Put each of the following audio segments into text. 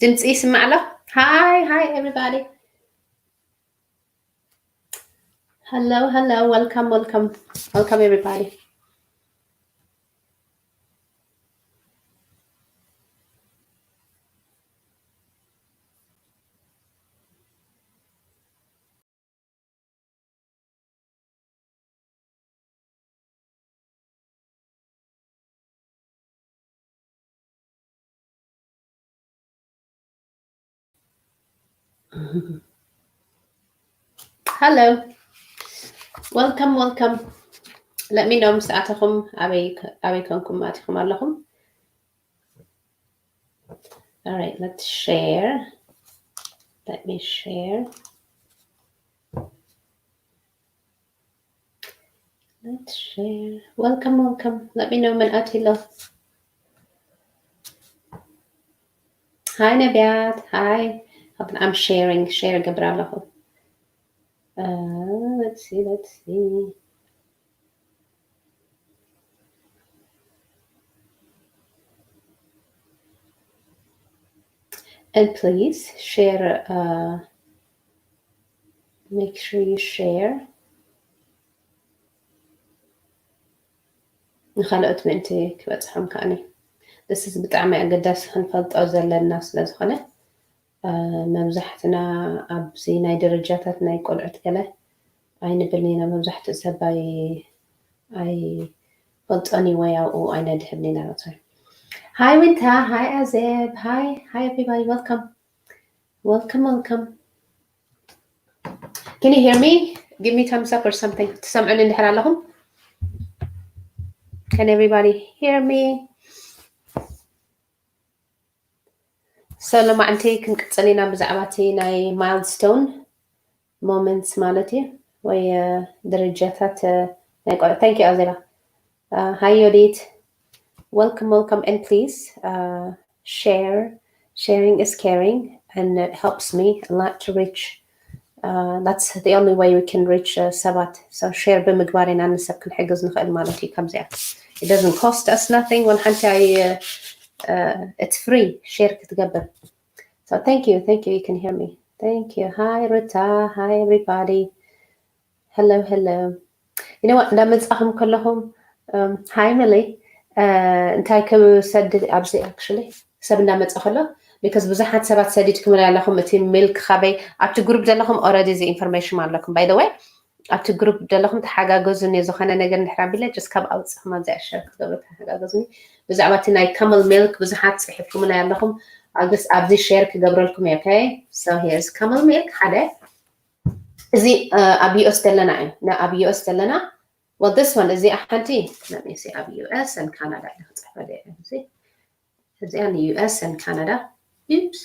ድምፂ ይስማዕ ኣሎ? Hi, hi, everybody. Hello, hello. Welcome, welcome. Welcome, everybody. Hello. Welcome, welcome. Let me know ምስ ኣተኹም ኣበይ ኣበይ ኮንኩም ኣቲኹም ኣለኹም። All right, let's share. Let me share. Let's share. Welcome, welcome. Let me know መን ኣትዩ ኣሎ። Hi ነቢያት። Hi. I'm sharing. Share ገብር ኣለኹ። Uh, let's see, let's see. And please share, uh, make sure you share. ንኻልኦት ምእንቲ ክበፅሖም ከዓኒ። This is ብጣዕሚ ኣገዳሲ ክንፈልጦ ዘለና ስለ ዝኾነ፣ መብዛሕትና ኣብዚ ናይ ደረጃታት ናይ ቆልዑት ገለ ኣይንብልን ኢና። መብዛሕትኡ ሰብ ኣይ ኣይፈልጦን እዩ ወይ ኣብኡ ኣይነድህብን ኢና። Hi ዊንታ፣ hi ኣዜብ፣ hi, hi everybody, welcome, welcome, welcome. Can you hear me? Give me thumbs up or something. ትሰምዑኒ እንድሕር ኣለኹም? Can everybody hear me? So ሎማዕንቲ ክንቅፅል ኢና ብዛዕባ እቲ ናይ milestone moments ማለት እዩ ወይ ደረጃታት ናይ ቆልዑ። Thank you ኣዜባ። Hi ዮዲት። Welcome, welcome, and please share. Sharing is caring and it helps me a lot to reach. That's the only way we can reach ሰባት። So share ብምግባር ኢና ንሰብ ክንሕግዝ ንኽእል ማለት እዩ። ከምዚኣ it doesn't cost us nothing. ወላ ሓንቲ ኣይ it's free share ክትገብር። So thank you, thank you, you can hear me. Thank you. Hi ሩታ፣ hi everybody. Hello, hello. You know what? እንዳመጻኹም ከለኹም hi ሚሊ፣ እንታይ ክሰድድ ኣብዚ actually ሰብ እንዳመጻ ከሎ because ብዙሓት ሰባት ሰዲድኩምና ኣለኹም። እቲ ሚልክ ካበይ ኣብቲ ግሩፕ ዘለኹም already እዚ information ኣለኩም። By the way ኣብቲ ግሩፕ ዘለኹም ተሓጋገዙኒ። ዝኾነ ነገር እንድሕር ኣቢለ just ካብ ኣውፅኹም ኣብዚኣ share ክትገብሩ ተሓጋገዙኒ። ብዛዕባ እቲ ናይ camel milk ብዙሓት ፅሒፍኩምና ኣለኹም። ኣግስ ኣብዚ share ክገብረልኩም እየ። Okay, so here's camel milk ሓደ። እዚ ኣብ US ዘለና እዩ። ኣብ US ዘለና well this one እዚኣ ሓንቲ let me see ኣብ US and Canada እየ ክፅሕፈ እዚ እዚኣ ን US and Canada። Oops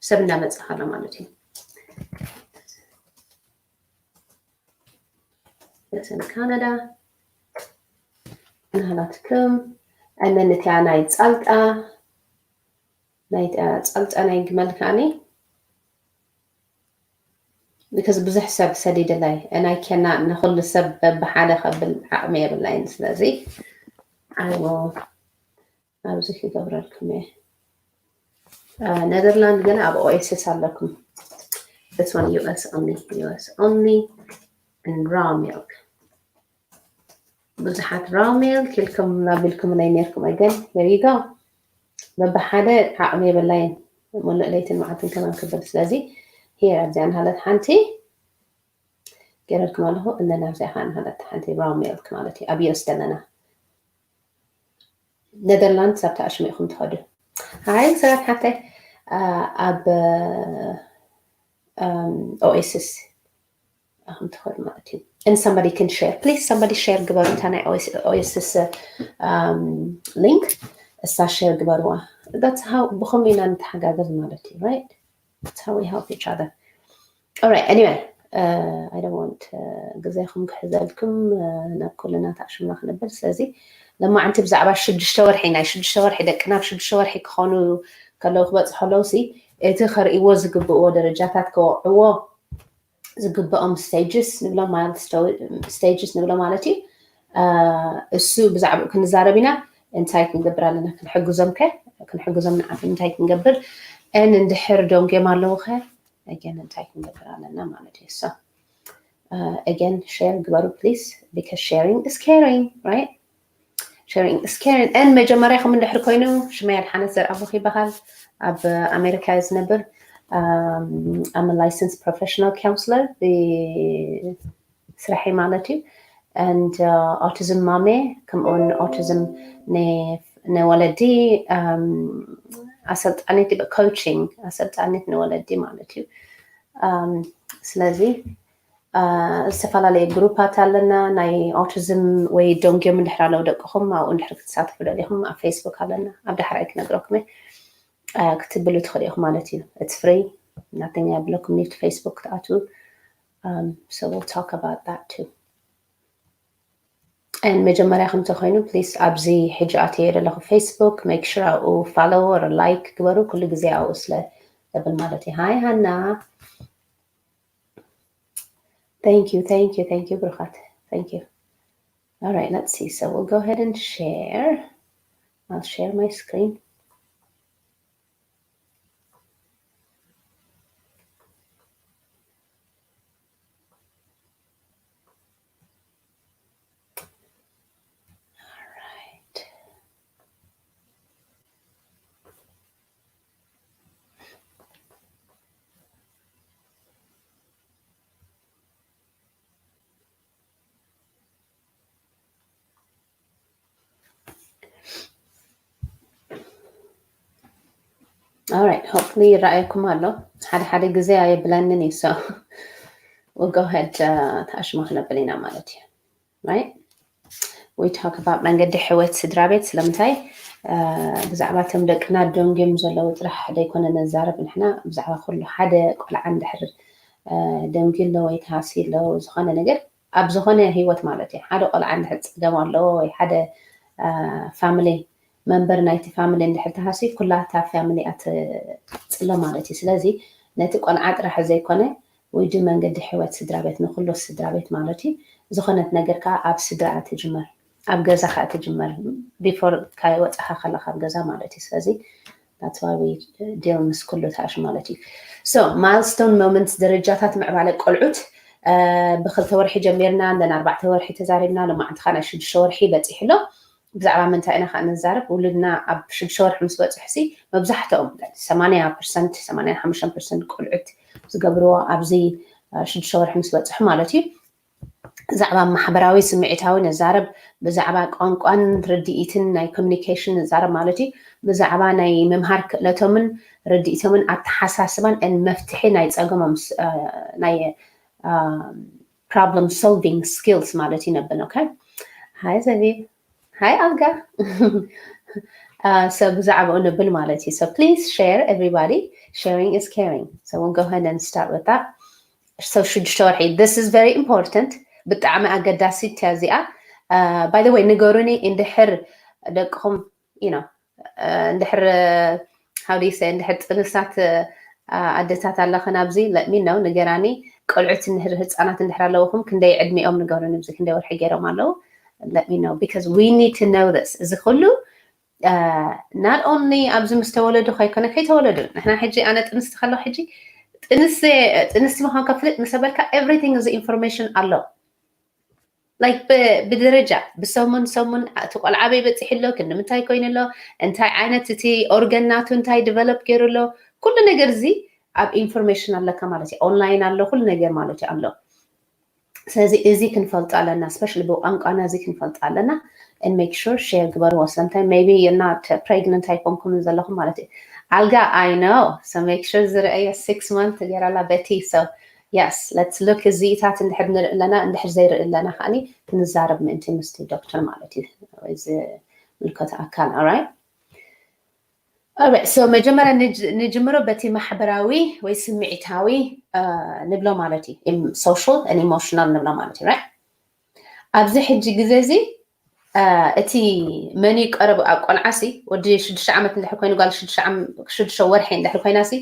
ሰብ እንዳመፀ ከሎ ማለት እዩ። US and Canada ናሃላትኩም and then እቲኣ ናይ ፃልጣ ናይ ፃልጣ ናይ ግመል ከዓኒ because ብዙሕ ሰብ ሰዲድለይ and I cannot ንኩሉ ሰብ በብሓደ ከብል ዓቕሚ የብላይን። ስለዚ I will ኣብዚ ክገብረልኩም እየ። ኔዘርላንድ ገና ኣብ ኦኤስስ ኣለኩም። This one US only, US only and raw milk. ብዙሓት raw milk ኢልኩም ኣቢልኩምለይ ኔርኩም። Again here you go። በብሓደ ዓቕሚ የብላይን ምሉእ ለይትን መዓልትን ከማን ክብል። ስለዚ here ኣብዚኣ ንሃለት ሓንቲ ገይረልኩም ኣለኹ። እነን ኣብዚኣ ከዓ ንሃለት ሓንቲ raw milk ማለት እዩ ኣብ US ዘለና። ኔዘርላንድስ ኣብቲ ኣሽሚዕኩም ትኸዱ። ሃይ ሰላም ሓፍተይ ኣብ ኦኤስስ ኣኹም ትኸዱ ማለት እዩ። And somebody can share please, somebody share ግበሩ እታ ናይ ኦኤስስ link እሳ share ግበርዋ። That's how ብኸም ኢና ንተሓጋገዝ ማለት እዩ። Right, that's how we help each other. Alright, anyway, I don't want ግዜኹም ክሕዘልኩም ናብ ኩልና ተኣሽምና ክንብል። ስለዚ ለማዓንቲ ብዛዕባ ሽዱሽተ ወርሒ ናይ ሽዱሽተ ወርሒ ደቅና ኣብ ሽዱሽተ ወርሒ ክኾኑ ከለዉ ክበፅሑ ከለዉ ሲ እቲ ከርእይዎ ዝግብእዎ ደረጃታት ከወቅዕዎ ዝግብኦም stages ንብሎ ማለት stages ንብሎ ማለት እዩ። እሱ ብዛዕባኡ ክንዛረብ ኢና። እንታይ ክንገብር ኣለና ክንሕግዞም ከ? ክንሕግዞም ንዓት እንታይ ክንገብር ን እንድሕር ደንጎም ኣለዉ ከ again እንታይ ክንገብር ኣለና ማለት እዩ። So again share ግበሩ please because sharing is caring, right? Sharing is caring. And መጀመርያ ከም እንድሕር ኮይኑ ሽመይ ኣድሓነት ዘርኣቦክ ይበሃል። ኣብ ኣሜሪካ እየ ዝነብር። I'm a licensed professional counselor ብስራሐይ ማለት እዩ። And autism ማሜ ከምኡውን autism ንወለዲ ኣሰልጣኒት coaching ኣሰልጣኒት ንወለዲ ማለት እዩ። ስለዚ ዝተፈላለየ ግሩፓት ኣለና። ናይ autism ወይ ደንጎም እንድሕር ኣለዉ ደቅኹም ኣብኡ እንድሕር ክትሳተፉ ደሊኹም ኣብ ፌስቡክ ኣለና። ኣብ ዳሕራይ ክነግረኩም ክትብሉ ትኽእሉ ኢኹም ማለት እዩ። It's free, nothing የብለኩም ኒፍቲ ፌስቡክ ክትኣትዉ። So we'll talk about that too. And መጀመርያ ከም ተኮይኑ please ኣብዚ ሕጂ ኣትየ ዘለኹ ፌስቡክ make sure ኣብኡ follow or like ግበሩ። ኩሉ ግዜ ኣብኡ ስለ ዘብል ማለት እዩ። Hi ሃና. Thank you, thank you, thank you ብሩኻት. Thank you. All right, let's see. So we'll go ahead and share. I'll share my screen. All right. All right, hopefully ይረኣየኩም ኣሎ። ሓደ ሓደ ግዜ ኣየብለንን እዩ። So we'll go ahead. ተኣሽሞ ክነብል ኢና ማለት እዩ። Right? We talk about መንገዲ ሕይወት ስድራ ቤት። ስለምንታይ ብዛዕባ እቶም ደቅና ደንጎም ዘለዉ ጥራሕ ዘይኮነ ነዛረብ ንሕና ብዛዕባ ኩሉ ሓደ ቆልዓ እንድሕር ደንጉ ኣሎ ወይ ተሃስዩ ኣሎ ዝኾነ ነገር ኣብ ዝኾነ ህይወት ማለት እዩ። ሓደ ቆልዓ እንድሕር ፀገም ኣለዎ ወይ ሓደ family member ናይቲ family እንድሕር ተሃስዩ ኩላ እታ family እያ ትፅሎ ማለት እዩ። ስለዚ ነቲ ቆልዓ ጥራሕ ዘይኮነ ወይ ድ መንገዲ ሕይወት ስድራ ቤት ንኩሉ ስድራ ቤት ማለት እዩ። ዝኾነት ነገር ከዓ ኣብ ስድራ እያ ትጅመር፣ ኣብ ገዛ ከዓ ትጅመር before ካይወፃኻ ከላ ካብ ገዛ ማለት እዩ። ስለዚ that's why we deal ምስ ኩሉ ተኣሽ ማለት እዩ። So milestone moments ደረጃታት ምዕባለ ቆልዑት ብክልተ ወርሒ ጀሚርና እንደን ኣርባዕተ ወርሒ ተዛሪብና ሎማዓንቲ ከዓ ናይ ሽዱሽተ ወርሒ በፂሑ ኣሎ። ብዛዕባ ምንታይ ኢና ከዓ ንዛረብ? ውሉድና ኣብ ሽዱሽተ ወርሒ ምስ በፅሑ ሲ መብዛሕትኦም ሰማንያ ፐርሰንት ሰማንያ ሓሙሽተ ፐርሰንት ቆልዑት ዝገብርዎ ኣብዚ ሽዱሽተ ወርሒ ምስ በፅሑ ማለት እዩ። ብዛዕባ ማሕበራዊ ስምዒታዊ ንዛረብ፣ ብዛዕባ ቋንቋን ርድኢትን ናይ communication ንዛረብ ማለት እዩ። ብዛዕባ ናይ ምምሃር ክእለቶምን ርድኢቶምን ኣተሓሳስባን ን መፍትሒ ናይ ፀገሞም ናይ problem solving skills ማለት እዩ ነብል። Okay, hi ዘቢብ፣ hi ኣልጋ። So ብዛዕባኡ ንብል ማለት እዩ። So please share, everybody, sharing is caring. So we'll go ahead and start with that. So ሽዱሽተ ወርሒ, this is very important. ብጣዕሚ ኣገዳሲት እያ እዚኣ። By the way ንገሩኒ እንድሕር ደቅኹም you know እንድሕር how do you say እንድሕር ጥንሳት ኣደታት ኣለኽን ኣብዚ let me know ንገራኒ። ቆልዑት እንድሕር ህፃናት እንድሕር ኣለውኹም ክንደይ ዕድሚኦም ንገሩኒ፣ ኣብዚ ክንደይ ወርሒ ገይሮም ኣለዉ let me know because we need to know this። እዚ ኩሉ not only ኣብዚ ምስ ተወለዱ ከይኮነ ከይተወለዱ ንሕና ሕጂ ኣነ ጥንስቲ ከለኹ ሕጂ ጥንስቲ ምዃን ከፍልጥ ምስ በልካ everything እዚ information ኣሎ። Like ብደረጃ ብሰሙን ሰሙን እቲ ቆልዓ ኣበይ በፂሑ ኣሎ፣ ክንዲ ምንታይ ኮይኑ ኣሎ፣ እንታይ ዓይነት እቲ organ ናቱ እንታይ develop ገይሩ ኣሎ፣ ኩሉ ነገር እዚ ኣብ information ኣለካ ማለት እዩ። Online ኣሎ ኩሉ ነገር ማለት እዩ ኣሎ። ስለዚ እዚ ክንፈልጦ ኣለና፣ especially ብቋንቋና እዚ ክንፈልጦ ኣለና። And make sure share ግበርዎ። Sometime maybe you're not pregnant ኣይኮንኩምን ዘለኹም ማለት እዩ። ኣልጋ I know, so make sure ዝረኣየ six month ገይራ ኣላ በቲ። So yes, let's look እዚኢታት እንድሕር ንርኢ ኣለና፣ እንድሕር ዘይርኢ ኣለና ከዓኒ ክንዛረብ ምእንቲ ምስቲ ዶክተር ማለት እዩ ወይ ዝምልከቶ ኣካል። All right? All right, so መጀመርያ ንጅምሮ በቲ ማሕበራዊ ወይ ስምዒታዊ ንብሎ ማለት እዩ። Social and emotional ንብሎ ማለት እዩ። Right? ኣብዚ ሕጂ ግዜ እዚ እቲ መን እዩ ቀረብ ኣብ ቆልዓ ሲ ወዲ ሽዱሽተ ዓመት እንድሕር ኮይኑ ጓል ሽዱሽተ ወርሒ እንድሕር ኮይና ሲ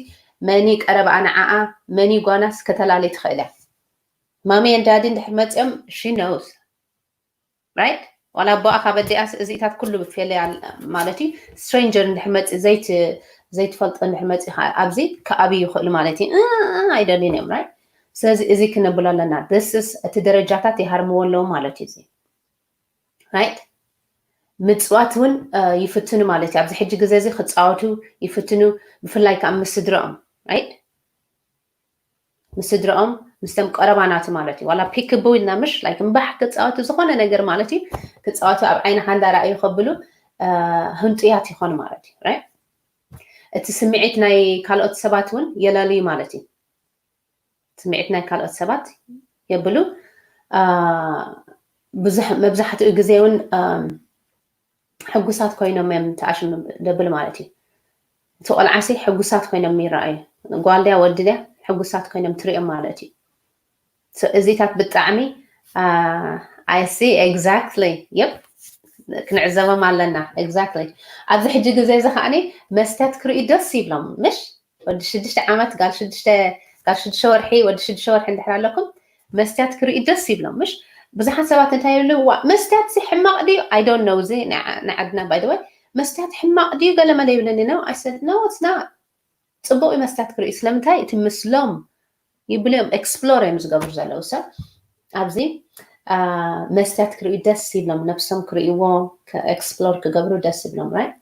መን እዩ ቀረብኣ ንዓኣ መን እዩ ጓናስ ከተላሊ ትኽእል እያ። ማሚ and daddy እንድሕር መፅኦም she knows, right? ዋላ ኣቦኣ ካብ ኣዲኣስ እዚታት ኩሉ ብፌለ ማለት እዩ። ስትሬንጀር እንድሕር መፂ ዘይት ዘይትፈልጦ እንድሕር መፂ ኣብዚ ክኣብዩ ይኽእሉ ማለት እዩ። እ፣ እ፣ ኣይደልዩን እዮም፣ right? ስለዚ እዚ ክነብሎ ኣለና። This is እቲ ደረጃታት ይሃርምዎ ኣለዉ ማለት እዩ። እዚ right? ምፅዋት እውን ይፍትኑ ማለት እዩ። ኣብዚ ሕጂ ግዜ እዚ ክፃወቱ ይፍትኑ፣ ብፍላይ ከዓ ምስ ስድረኦም፣ right? ምስ ስድረኦም፣ ምስቶም ቀረባናት ማለት እዩ። ዋላ ፒክቦ ኢልና ምሽ፣ like እምባሕ ክፃወቱ፣ ዝኾነ ነገር ማለት እዩ፣ ክፃወቱ ኣብ ዓይኒ ሓንዳ ራእዩ ከብሉ ህንጡያት ይኾኑ ማለት እዩ፣ right? እቲ ስምዒት ናይ ካልኦት ሰባት እውን የለልዩ ማለት እዩ። ስምዒት ናይ ካልኦት ሰባት የብሉ። ብዙሕ፣ መብዛሕትኡ ግዜ እውን ሕጉሳት ኮይኖም እዮም ተኣሽሙ ደብል ማለት እዩ። እቲ ቆልዓሲ ሕጉሳት ኮይኖም ይረኣዩ። ጓል ድያ ወዲ ድያ ሕጉሳት ኮይኖም ትሪኦም ማለት እዩ። እዚታት ብጣዕሚ I see exactly። Yep፣ ክንዕዘቦም ኣለና። Exactly። ኣብዚ ሕጂ ግዜ እዚ ከዓኒ መስትያት ክርእዩ ደስ ይብሎም ምሽ? ወዲ ሽዱሽተ ዓመት፣ ጋል ሽዱሽተ፣ ጋል ሽዱሽተ ወርሒ፣ ወዲ ሽዱሽተ ወርሒ እንድሕር ኣለኩም መስትያት ክርእዩ ደስ ይብሎም ምሽ? ብዙሓት ሰባት እንታይ ይብሉ፣ ዋ መስትያት ሲ ሕማቕ ድዩ? I don't know፣ እዚ ንዓድና by the way መስትያት ሕማቕ ድዩ ገለ መለ ይብለኒ ነው። I said no, it's not። ፅቡቕ እዩ መስትያት ክርእዩ። ስለምንታይ? እቲ ምስሎም ይብሉ እዮም፣ ኤክስፕሎር እዮም ዝገብሩ ዘለዉ። ሰብ ኣብዚ መስትያት ክርእዩ ደስ ይብሎም፣ ነብሶም ክርእይዎ፣ ኤክስፕሎር ክገብሩ ደስ ይብሎም። Right?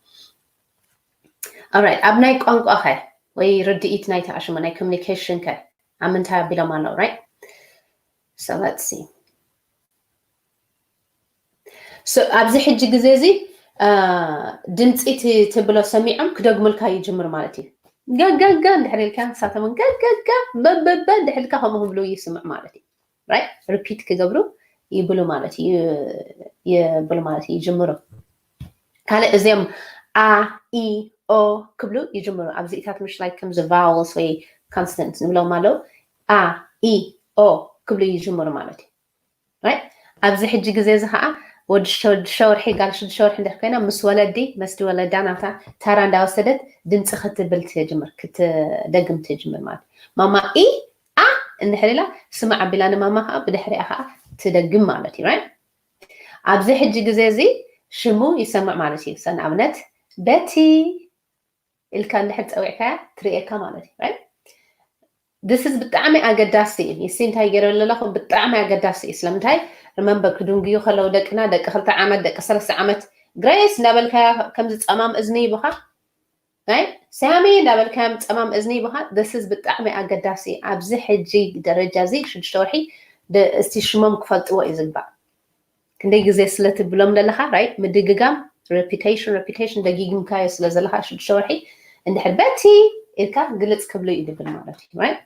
Alright፣ ኣብ ናይ ቋንቋ ከ ወይ ርድኢት ናይ ተኣሽሙ ናይ ኮሚኒኬሽን ከ ኣብ ምንታይ ኣቢሎም ኣለዉ? Right? So let's see። So ኣብዚ ሕጂ ግዜ እዚ ድምፂ ትብሎ ሰሚዖም ክደግሙልካ ይጅምሩ ማለት እዩ። ገገገ እንድሕር ኢልካ ንሳቶም እውን ገገገ በበበ እንድሕር ኢልካ ከምኡ ክብሉ ይስምዑ ማለት እዩ። Right? ሪፒት ክገብሩ ይብሉ ማለት እዩ፣ ይብሉ ማለት እዩ፣ ይጅምሩ። ካልእ እዚኦም ኣ፣ ኢ፣ ኦ ክብሉ ይጅምሩ። ኣብዚታት ምሽ like ከምዚ ቫወልስ ወይ ኮንስተንት ንብሎም ኣለዉ። ኣ፣ ኢ፣ ኦ ክብሉ ይጅምሩ ማለት እዩ። Right? ኣብዚ ሕጂ ግዜ እዚ ከዓ ወዲ ሽዱሽተ ወርሒ ጋል ሽዱሽተ ወርሒ እንድሕር ኮይና ምስ ወለዲ መስዲ ወለዳ ናብታ ታራ እንዳወሰደት ድምፂ ክትብል ትጅምር፣ ክትደግም ትጅምር ማለት እዩ። ማማ ኢ ኣ እንድሕር ኢላ ስማዕ ኣቢላ ንማማ ከዓ ብድሕሪኣ ከዓ ትደግም ማለት እዩ። Right? ኣብዚ ሕጂ ግዜ እዚ ሽሙ ይሰምዕ ማለት እዩ። ሰ ንኣብነት በቲ ኢልካ እንድሕር ፀዊዕካያ ትርእየካ ማለት እዩ። Right? This is ብጣዕሚ ኣገዳሲ እዩ። ይሲ እንታይ ገይረ ኣለኹ? ብጣዕሚ ኣገዳሲ እዩ። ስለምንታይ? ሪመምበር ክድንጉዩ ከለዉ ደቅና፣ ደቂ ክልተ ዓመት፣ ደቂ ሰለስተ ዓመት፣ ግሬስ እንዳበልካያ ከምዚ ፀማም እዝኒ ይብኻ። ናይ ሳሚ እንዳበልካዮም ፀማም እዝኒ ይብኻ። This is ብጣዕሚ ኣገዳሲ እዩ። ኣብዚ ሕጂ ደረጃ እዚ ሽዱሽተ ወርሒ እስቲ ሽሞም ክፈልጥዎ እዩ ዝግባእ። ክንደይ ግዜ ስለ ትብሎም ዘለኻ፣ right? ምድግጋም፣ ሬፒቴሽን፣ ሬፒቴሽን ደጊግምካዮ ስለ ዘለኻ ሽዱሽተ ወርሒ እንድሕር በቲ ኢልካ ግልፅ ክብሉ እዩ ድብል ማለት እዩ። Right?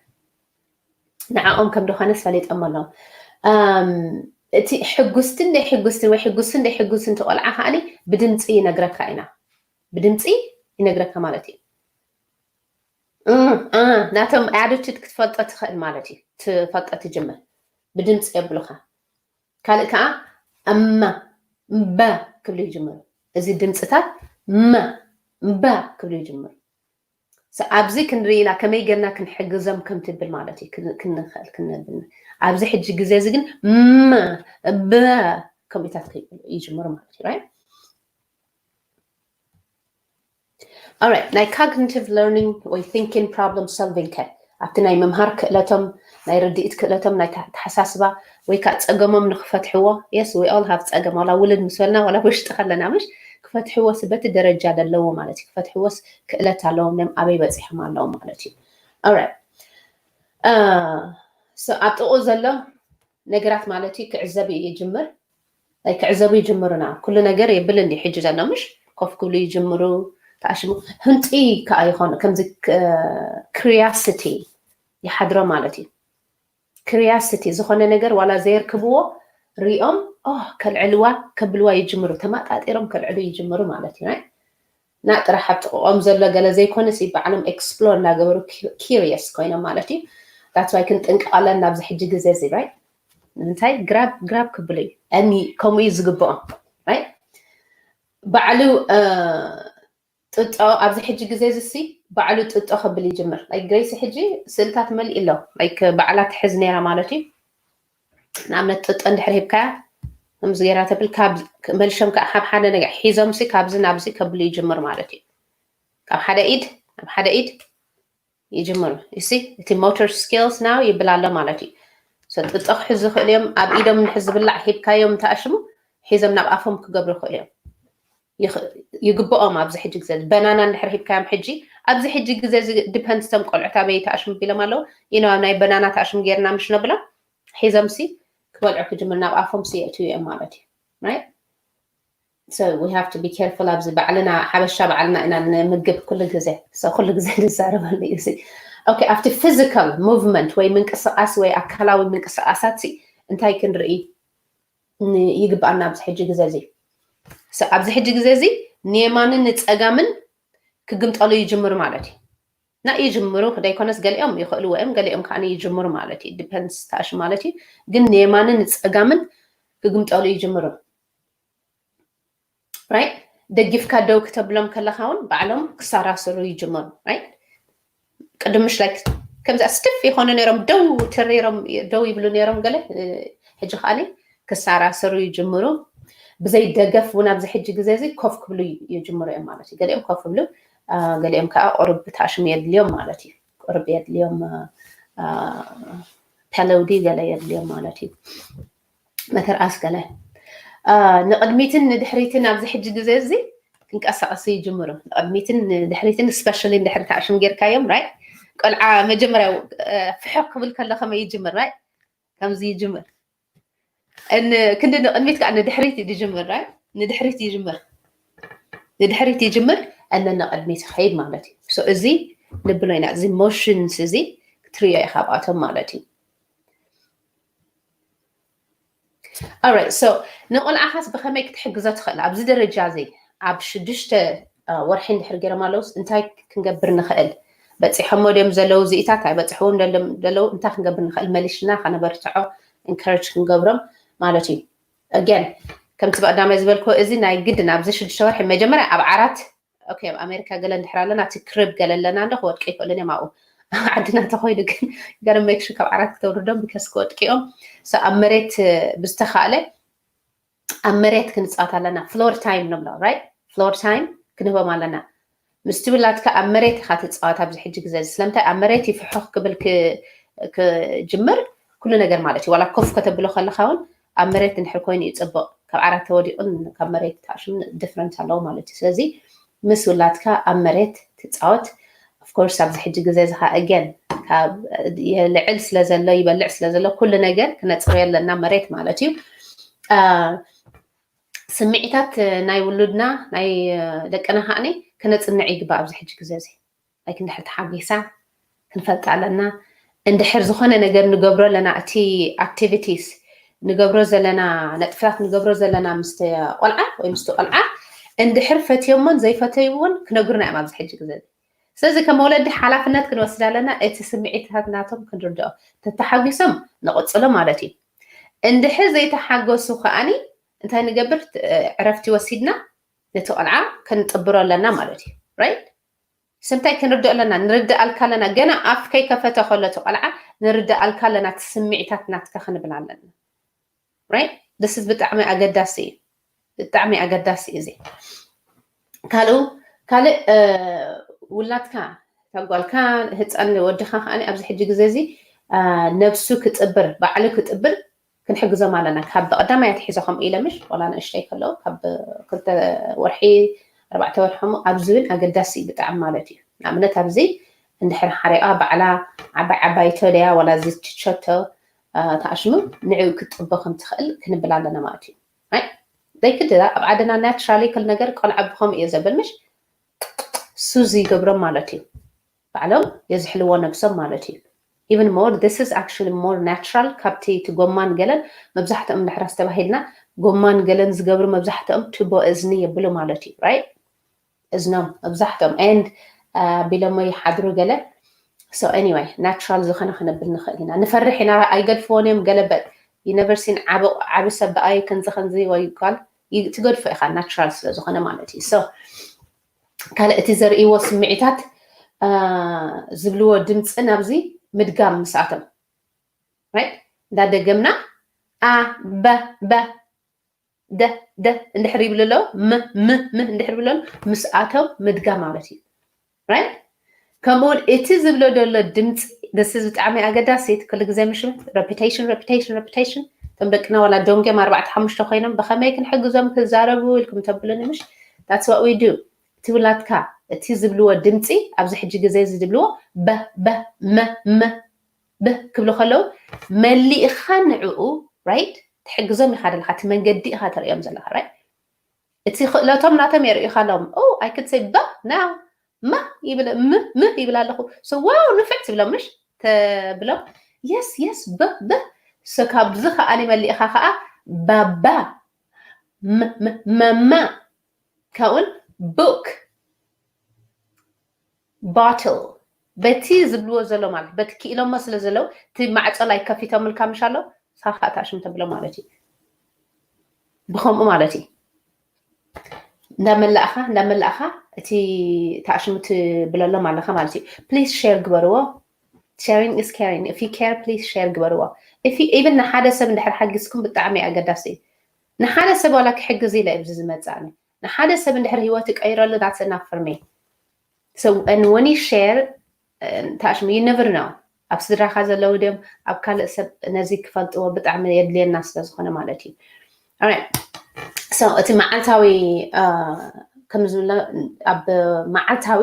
ንዓኦም ከም ዝኾነ ፈሊጦም ኣለዉ። እቲ ሕጉስትን ደይ ሕጉስትን ወይ ሕጉስትን ደይ ሕጉስትን ትቆልዓ ከዓኒ ብድምፂ ይነግረካ ኢና፣ ብድምፂ ይነግረካ ማለት እዩ። ናቶም ኣቲቱድ ክትፈልጦ ትኽእል ማለት እዩ። ትፈልጦ ትጅምር ብድምፂ የብሉካ። ካልእ ከዓ እማ እምበ ክብሉ ይጅምሩ። እዚ ድምፅታት መ እምበ ክብሉ ይጅምሩ። ኣብዚ ክንርኢ ኢና ከመይ ጌርና ክንሕግዞም ከም ትብል ማለት እዩ። ክንኽእል ክንነብል ኣብዚ ሕጂ ግዜ እዚ ግን መ በ ከምኡታት ይጅምሩ ማለት እዩ። Right? Alright፣ ናይ cognitive learning ወይ thinking problem solving ከ ኣብቲ ናይ ምምሃር ክእለቶም፣ ናይ ርድኢት ክእለቶም፣ ናይ ኣተሓሳስባ ወይ ከዓ ፀገሞም ንክፈትሕዎ፣ yes we all have ፀገም፣ ዋላ ውልድ ምስ በልና ዋላ ውሽጢ ከለና ምሽ ክፈትሕዎስ በቲ ደረጃ ዘለዎ ማለት እዩ። ክፈትሕዎስ ክእለት ኣለዎም፣ ም ኣበይ በፂሖም ኣለዎም ማለት እዩ። Alright፣ ኣብ ጥቑ ዘሎ ነገራት ማለት እዩ ክዕዘብ ይጅምር። ክዕዘቡ ይጅምሩና። ኩሉ ነገር የብል እንዲ ሕጂ ዘሎ ምሽ ኮፍ ክብሉ ይጅምሩ። ተኣሽሙ ህንጢ ከዓ ይኾኑ። ከምዚ ክሪያሲቲ ይሓድሮ ማለት እዩ። ክሪያሲቲ ዝኾነ ነገር ዋላ ዘየርክብዎ ሪኦም ከልዕልዋ ከብልዋ ይጅምሩ። ተማጣጢሮም ከልዕሉ ይጅምሩ ማለት እዩ። ና ጥራሕ ኣብ ጥቕኦም ዘሎ ገለ ዘይኮነስ ባዕሎም ኤክስፕሎር እናገበሩ ኪሪየስ ኮይኖም ማለት እዩ። That's why ክንጥንቀቕ ኣለና ኣብዚ ሕጂ ግዜ እዚ። Right? ንምንታይ ግራብ ግራብ ክብሉ እዩ። ከምኡ እዩ ዝግብኦም። Right? ባዕሉ ጥጦ ኣብዚ ሕጂ ግዜ እዚ ሲ ባዕሉ ጥጦ ክብል ይጅምር። Like ግሬሲ ሕጂ ስእልታት መሊእ ኣሎ። Like ባዕላ ትሕዝ ነይራ ማለት እዩ። ንኣብነት ጥጦ እንድሕር ሂብካያ ከምዚ ገይራ ተብል፣ ካብ መልሶም ከዓ ካብ ሓደ ነገር ሒዞም ሲ ካብዚ ናብዚ ከብሉ ይጅምር ማለት እዩ። ካብ ሓደ ኢድ ናብ ሓደ ኢድ ይጅምሩ። እሲ እቲ motor skills now ይብል ኣሎ ማለት እዩ። So ጥጦ ክሕዙ ይኽእሉ እዮም። ኣብ ኢዶም ንሕ ዝብላዕ ሂብካዮም ተኣሽሙ ሒዞም ናብ ኣፎም ክገብሩ ይኽእሉ እዮም። ይኽ- ይግብኦም ኣብዚ ሕጂ ግዜ በናና እንድሕር ሂብካዮም ሕጂ ኣብዚ ሕጂ ግዜ እዚ depends እቶም ቆልዑት ኣበይ ተኣሽሙ ቢሎም ኣለዉ ኢኖ ናይ በናና ተኣሽሙ ጌርና ምሽ ነብሎም ሒዞም ሲ ክበልዑ ክጅምር ናብ ኣፎም ሲ የእትዩ እዮም ማለት እዩ። Right? So we have to be careful ኣብዚ ባዕልና ሓበሻ ባዕልና ኢና ንምግብ ኩሉ ግዜ። So ኩሉ ግዜ ንዛረበሉ እዩ እዚ። Okay፣ ኣብቲ physical movement ወይ ምንቅስቃስ ወይ ኣካላዊ ምንቅስቃሳት ሲ እንታይ ክንርኢ ን- ይግብኣና ኣብዚ ሕጂ ግዜ እዚ? So ኣብዚ ሕጂ ግዜ እዚ ንየማንን ንጸጋምን ክግምጠሉ ይጅምሩ ማለት እዩ። እና ይጅምሩ ደይኮነስ ገሊኦም ይኽእልዎ እዮም፣ ገሊኦም ከዓ ይጅምሩ ማለት እዩ። Depends ታሽ ማለት እዩ። ግን ንየማንን ንጸጋምን ክግምጠሉ ይጅምሩ። Right? ደጊፍካ ደው ክተብሎም ከለካ እውን ባዕሎም ክሰራስሩ ይጅምሩ። Right? ቅድም ምሽ like ከምዚ ስቲፍ ይኾኑ ነይሮም፣ ደው ተሪሮም ደው ይብሉ ነይሮም። ገለ ሕጂ ከዓ ክሰራስሩ ይጅምሩ። ብዘይ ደገፍ እውን ኣብዚ ሕጂ ግዜ እዚ ኮፍ ክብሉ ይጅምሩ እዮም ማለት እዩ። ገሊኦም ኮፍ ክብሉ፣ ገሊኦም ከዓ ቁርብ ታሽም የድልዮም ማለት እዩ። ቁርብ የድልዮም፣ ፐለውዲ ገለ የድልዮም ማለት እዩ። መተርኣስ ገለ ንቅድሚትን ንድሕሪትን ኣብዚ ሕጂ ግዜ እዚ ክንቀሳቀሱ ይጅምሩ። ንቅድሚትን ንድሕሪትን especially እንድሕር ታሽም ጌርካዮም፣ right? ቆልዓ መጀመርያ ፍሕቕ ክብል ከሎ ከመይ ይጅምር? Right? ከምዚ ይጅምር። ክንዲ ንቅድሚት ከዓ ንድሕሪት ይጅምር። Right? ንድሕሪት ይጅምር። ንድሕሪት ይጅምር። እነ ንቅድሚት ይኸይድ ማለት እዩ። So እዚ ንብሎ ኢና። እዚ motions እዚ ክትሪኦ ኢኻ ኣብኣቶም ማለት እዩ። Alright, so ንቆልዓኻስ ብኸመይ ክትሕግዞ ትኽእል? ኣብዚ ደረጃ እዚ ኣብ ሽዱሽተ ወርሒ እንድሕር ገይሮም ኣለውስ እንታይ ክንገብር ንኽእል? በፂሖሞ ድዮም ዘለዉ እዚኢታት ኣይበፅሕዎም ዘለዉ እንታይ ክንገብር ንኽእል? መሊሽና ከነበርትዖ፣ encourage ክንገብሮም ማለት እዩ። Again ከምቲ ብቀዳማይ ዝበልክዎ እዚ ናይ ግድን ኣብዚ ሽዱሽተ ወርሒ መጀመርያ ኣብ ዓራት Okay ኣብ ኣሜሪካ ገለ እንድሕር ኣለና እቲ ክርብ ገለ ኣለና እንዶ ክወድቂ ይኽእልን እዮም ኣብኡ ዓድና ተኮይኑ ግን ገረ make sure ካብ ዓራት ክተውርዶም because ክወድቂ እዮም። So ኣብ መሬት ብዝተኻእለ ኣብ መሬት ክንፃወት ኣለና። Floor time ንብሎ። Right? Floor time ክንህቦም ኣለና። ምስቲ ውላድካ ኣብ መሬት ኢኻ ትፃወት ኣብዚ ሕጂ ግዜ እዚ ስለምንታይ ኣብ መሬት ይፍሕኽ ክብል ክጅምር ኩሉ ነገር ማለት እዩ። ዋላ ኮፍ ከተብሎ ከለካ እውን ኣብ መሬት እንድሕር ኮይኑ እዩ ፅቡቅ። ካብ ዓራት ተወዲቁን ካብ መሬት ታሽም different ኣለዎ ማለት እዩ። ስለዚ ምስ ውላድካ ኣብ መሬት ትፃወት። Of course ኣብዚ ሕጂ ግዜ እዚ ከዓ again ካብ የልዕል ስለዘሎ ይበልዕ ስለዘሎ ኩሉ ነገር ክነፅርዮ ኣለና መሬት ማለት እዩ። ስምዒታት ናይ ውሉድና ናይ ደቅና ከዓኒ ክነፅንዕ ይግባእ ኣብዚ ሕጂ ግዜ እዚ። Like እንድሕር ተሓጒሳ ክንፈልጥ ኣለና። እንድሕር ዝኾነ ነገር ንገብሮ ኣለና እቲ activities ንገብሮ ዘለና ነጥፍታት ንገብሮ ዘለና ምስ ቆልዓ ወይ ምስ ቆልዓ እንድሕር ፈትዮሞን ዘይፈተይዎን ክነግሩና እዮም ኣብዚ ሕጂ ግዜ። ስለዚ ከም ወለዲ ሓላፍነት ክንወስድ ኣለና። እቲ ስምዒታት ናቶም ክንርድኦ ተተሓጒሶም ንቕፅሎ ማለት እዩ። እንድሕር ዘይተሓገሱ ከዓኒ እንታይ ንገብር? ዕረፍቲ ወሲድና ነቲ ቆልዓ ክንጥብሮ ኣለና ማለት እዩ። Right? ስምታይ ክንርድኦ ኣለና፣ ንርድኣልካ ኣለና። ገና ኣፍ ከይከፈተ ከሎ እቲ ቆልዓ ንርድኣልካ ኣለና፣ እቲ ስምዒታት ናትካ ክንብል ኣለና። Right? This is ብጣዕሚ ኣገዳሲ እዩ። ብጣዕሚ ኣገዳሲ እዩ እዚ። ካልኡ ካልእ ውላድካ ተጓልካ ህፃን ወድኻ ከዓኒ ኣብዚ ሕጂ ግዜ እዚ ነብሱ ክጥብር ባዕሉ ክጥብር ክንሕግዞም ኣለና። ካብ ብቐዳማይ ኣትሒዞ ከምኡ ኢለ ምሽ ዋላ ንእሽተይ ከለዉ ካብ ክልተ ወርሒ ኣርባዕተ ወርሖም ኣብዚ እውን ኣገዳሲ እዩ ብጣዕሚ ማለት እዩ። ንኣብነት ኣብዚ እንድሕር ሓሪቓ ባዕላ ዓባይ ዓባይ ተደያ ዋላ ዝችቸቶ ተኣሽሙ ንዕኡ ክትጥቦ ከም ትኽእል ክንብል ኣለና ማለት እዩ። Right? ዘይክድራ ኣብ ዓድና ናትራሊ ክል ነገር ቆልዓ ብኸምኡ እየ ዘብል ምሽ ሱዝ ይገብሮም ማለት እዩ። ባዕሎም የዝሕልዎ ነብሶም ማለት እዩ። Even more this is actually more natural ካብቲ እቲ ጎማን ገለን መብዛሕትኦም እንድሕር ኣስተባሂልና ጎማን ገለን ዝገብሩ መብዛሕትኦም ቱቦ እዝኒ የብሉ ማለት እዩ። Right? እዝኖም መብዛሕትኦም and ቢሎሞ ይሓድሩ ገለ። So anyway natural ዝኾነ ክነብል ንኽእል ኢና። ንፈርሕ ኢና ኣይገድፍዎን እዮም ገለ but you never seen ዓቢ ሰብ ብኣይ ከምዚ ከምዚ ወይ ጓል ትገድፎ ኢኻ natural ስለ ዝኾነ ማለት እዩ። So ካልእ እቲ ዘርእይዎ ስምዒታት ዝብልዎ ድምፂ ናብዚ ምድጋም ምስኣቶም እንዳደገምና ኣ በ በ ደ ደ እንድሕር ይብሉ ኣለዉ፣ ም ም ም እንድሕር ይብሉ ኣለዉ፣ ምስኣቶም ምድጋም ማለት እዩ። Right? ከምኡ እውን እቲ ዝብሎ ዘሎ ድምፂ፣ this is ብጣዕሚ ኣገዳሲ፣ እቲ ኩሉ ግዜ ምሽ repetition repetition repetition። እቶም ደቅና ዋላ ዶንጌም ኣርባዕተ ሓሙሽተ ኮይኖም ብኸመይ ክንሕግዞም ክዛረቡ ኢልኩም ተብሉኒ ምሽ? That's what we do። እቲ ውላድካ እቲ ዝብልዎ ድምፂ ኣብዚ ሕጂ ግዜ እዚ ዝብልዎ በ በ መ መ በ ክብሉ ከለዉ መሊእኻ ንዕኡ፣ right? ትሕግዞም ኢኻ ደለኻ፣ እቲ መንገዲ ኢኻ ተርእዮም ዘለኻ፣ right? እቲ ክእለቶም ናቶም የርእዩኻ ኣለዎም። Oh, I could say በ now ማ ይብል ም ም ይብል ኣለኹ። So wow ንፍዕ ትብሎም ምሽ ተብሎም። Yes yes በ በ። So ካብዚ ከኣ መሊእኻ ከኣ ባባ ም- ም- መማ ካብኡን book bottle በቲ ዝብልዎ ዘሎ ማለት በቲ ክኢሎሞ ስለ ዘለዉ እቲ ማዕጾ ላይ ከፊቶምልካ ምሽ ኣሎ ሳኻ ታሽም ተብሎ ማለት እዩ። ብኸምኡ ማለት እዩ። እንዳመላእኻ እንዳመላእኻ እቲ ታሽሙ ትብለሎም ኣለኻ ማለት እዩ። Please share ግበርዎ። Sharing is caring. If you care, please share ግበርዎ። If you, even ንሓደ ሰብ እንድሕር ሓጊዝኩም ብጣዕሚ ኣገዳሲ እዩ። ንሓደ ሰብ ዋላ ክሕግዝ ኢለ ኣብዚ ዝመጻእኒ ንሓደ ሰብ እንድሕር ህይወት ይቀይረሉ that's enough for me። So and when you share ታሽሙ you never know ኣብ ስድራኻ ዘለዉ ድዮም ኣብ ካልእ ሰብ ነዚ ክፈልጥዎ ብጣዕሚ የድልየና ስለ ዝኾነ ማለት እዩ። So እቲ መዓልታዊ ከም ዝብሎ ኣብ መዓልታዊ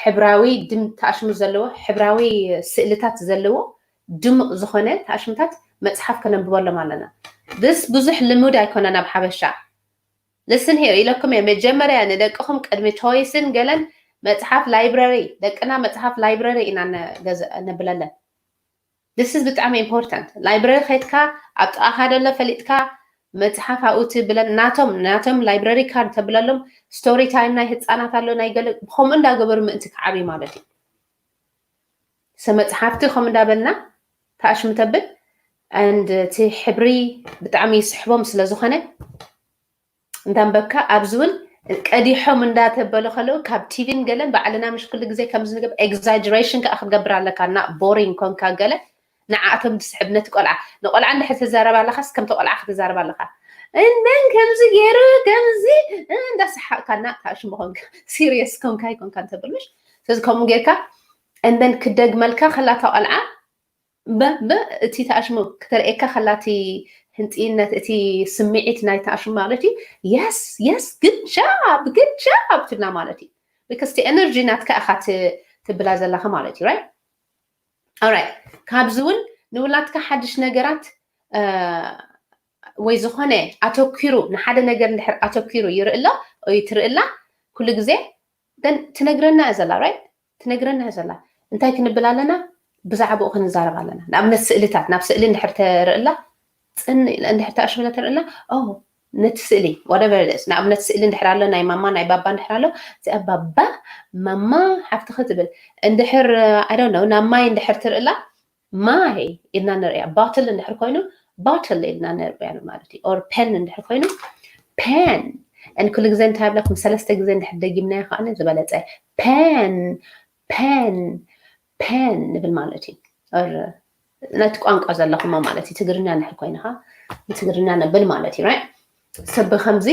ሕብራዊ ድም ታሽሙ ዘለዎ ሕብራዊ ስእልታት ዘለዎ ድሙቕ ዝኾነ ታሽምታት መፅሓፍ ከነንብበሎም ኣለና። This ብዙሕ ልሙድ ኣይኮነን ኣብ ሓበሻ። Listen here ኢለኩም እየ መጀመርያ ንደቅኹም ቅድሚ choice ን ገለን መፅሓፍ library ደቅና መፅሓፍ library ኢና ነብለለን። This is ብጣዕሚ important። Library ከይድካ ኣብ ጥቓኻ ደሎ ፈሊጥካ መፅሓፍ ኣብኡ ትብለን ናቶም ናቶም library card ተብለሎም story time ናይ ህፃናት ኣሎ ናይ ገለ ከምኡ እንዳገበሩ ምእንቲ ክዓብዩ ማለት እዩ። So መፅሓፍቲ ከም እንዳበልና ታሽሙ ተብል and እቲ ሕብሪ ብጣዕሚ ይስሕቦም ስለ ዝኾነ እንዳንበብካ ኣብዚ እውን ቀዲሖም እንዳተበሉ ከለዉ ካብ ቲቪን ገለን ባዕልና ምሽ ኩሉ ግዜ ከምዚ ንገብ exaggeration ከዓ ክትገብር ኣለካ እና boring ኮንካ ገለ ንዓኣቶም ዝስሕብ ነቲ ቆልዓ ንቆልዓ እንድሕር ትዛረብ ኣለኻስ ከምቲ ቆልዓ ክትዛረብ ኣለኻ እነን ከምዚ ገይሩ ከምዚ እንዳሰሓቅካ እና ታሽሙ ኮንካ serious ኮንካ ይኮንካ እንተብል ምሽ ስለዚ ከምኡ ጌርካ and then ክደግመልካ ከላታ ቆልዓ በ በ እቲ ተኣሽሙ ክተርእየካ ከላ እቲ ህንፅይነት እቲ ስምዒት ናይ ተኣሽሙ ማለት እዩ። Yes yes good job good job ትብላ ማለት እዩ። Because እቲ energy ናትካ ኢኻ ትብላ ዘለኻ ማለት እዩ። Right? Alright። ካብዚ እውን ንውላድካ ሓድሽ ነገራት ወይ ዝኾነ ኣተኪሩ ንሓደ ነገር እንድሕር ኣተኪሩ ይርኢ ኣሎ ወይ ትርኢ ኣላ ኩሉ ግዜ ትነግረና እያ ዘላ። Right? ትነግረና እያ ዘላ። እንታይ ክንብል ኣለና? ብዛዕባኡ ክንዛረብ ኣለና። ንኣብነት ስእልታት ናብ ስእሊ እንድሕር ተርኢ ኣላ ፅን ኢለ እንድሕር ተኣሽምለ ተርኢ ኣላ ነቲ ስእሊ whatever it is ንኣብነት ስእሊ እንድሕር ኣሎ ናይ ማማ ናይ ባባ እንድሕር ኣሎ እዚኣ ባባ ማማ ሓፍትኺ ትብል እንድሕር I don't know ናብ ማይ እንድሕር ትርኢ ኣላ ማይ ኢልና ንርእያ። Bottle እንድሕር ኮይኑ bottle ኢልና ንርእያ ማለት እዩ። Or pen እንድሕር ኮይኑ pen and ኩሉ ግዜ እንታይ ብለኩም ሰለስተ ግዜ እንድሕር ደጊምናዮ ከዓ ዝበለፀ pen pen pen ንብል ማለት እዩ። ነቲ ቋንቋ ዘለኹሞ ማለት እዩ። ትግርኛ እንድሕር ኮይንኻ ንትግርኛ ነብል ማለት እዩ። ሰብ ከምዚ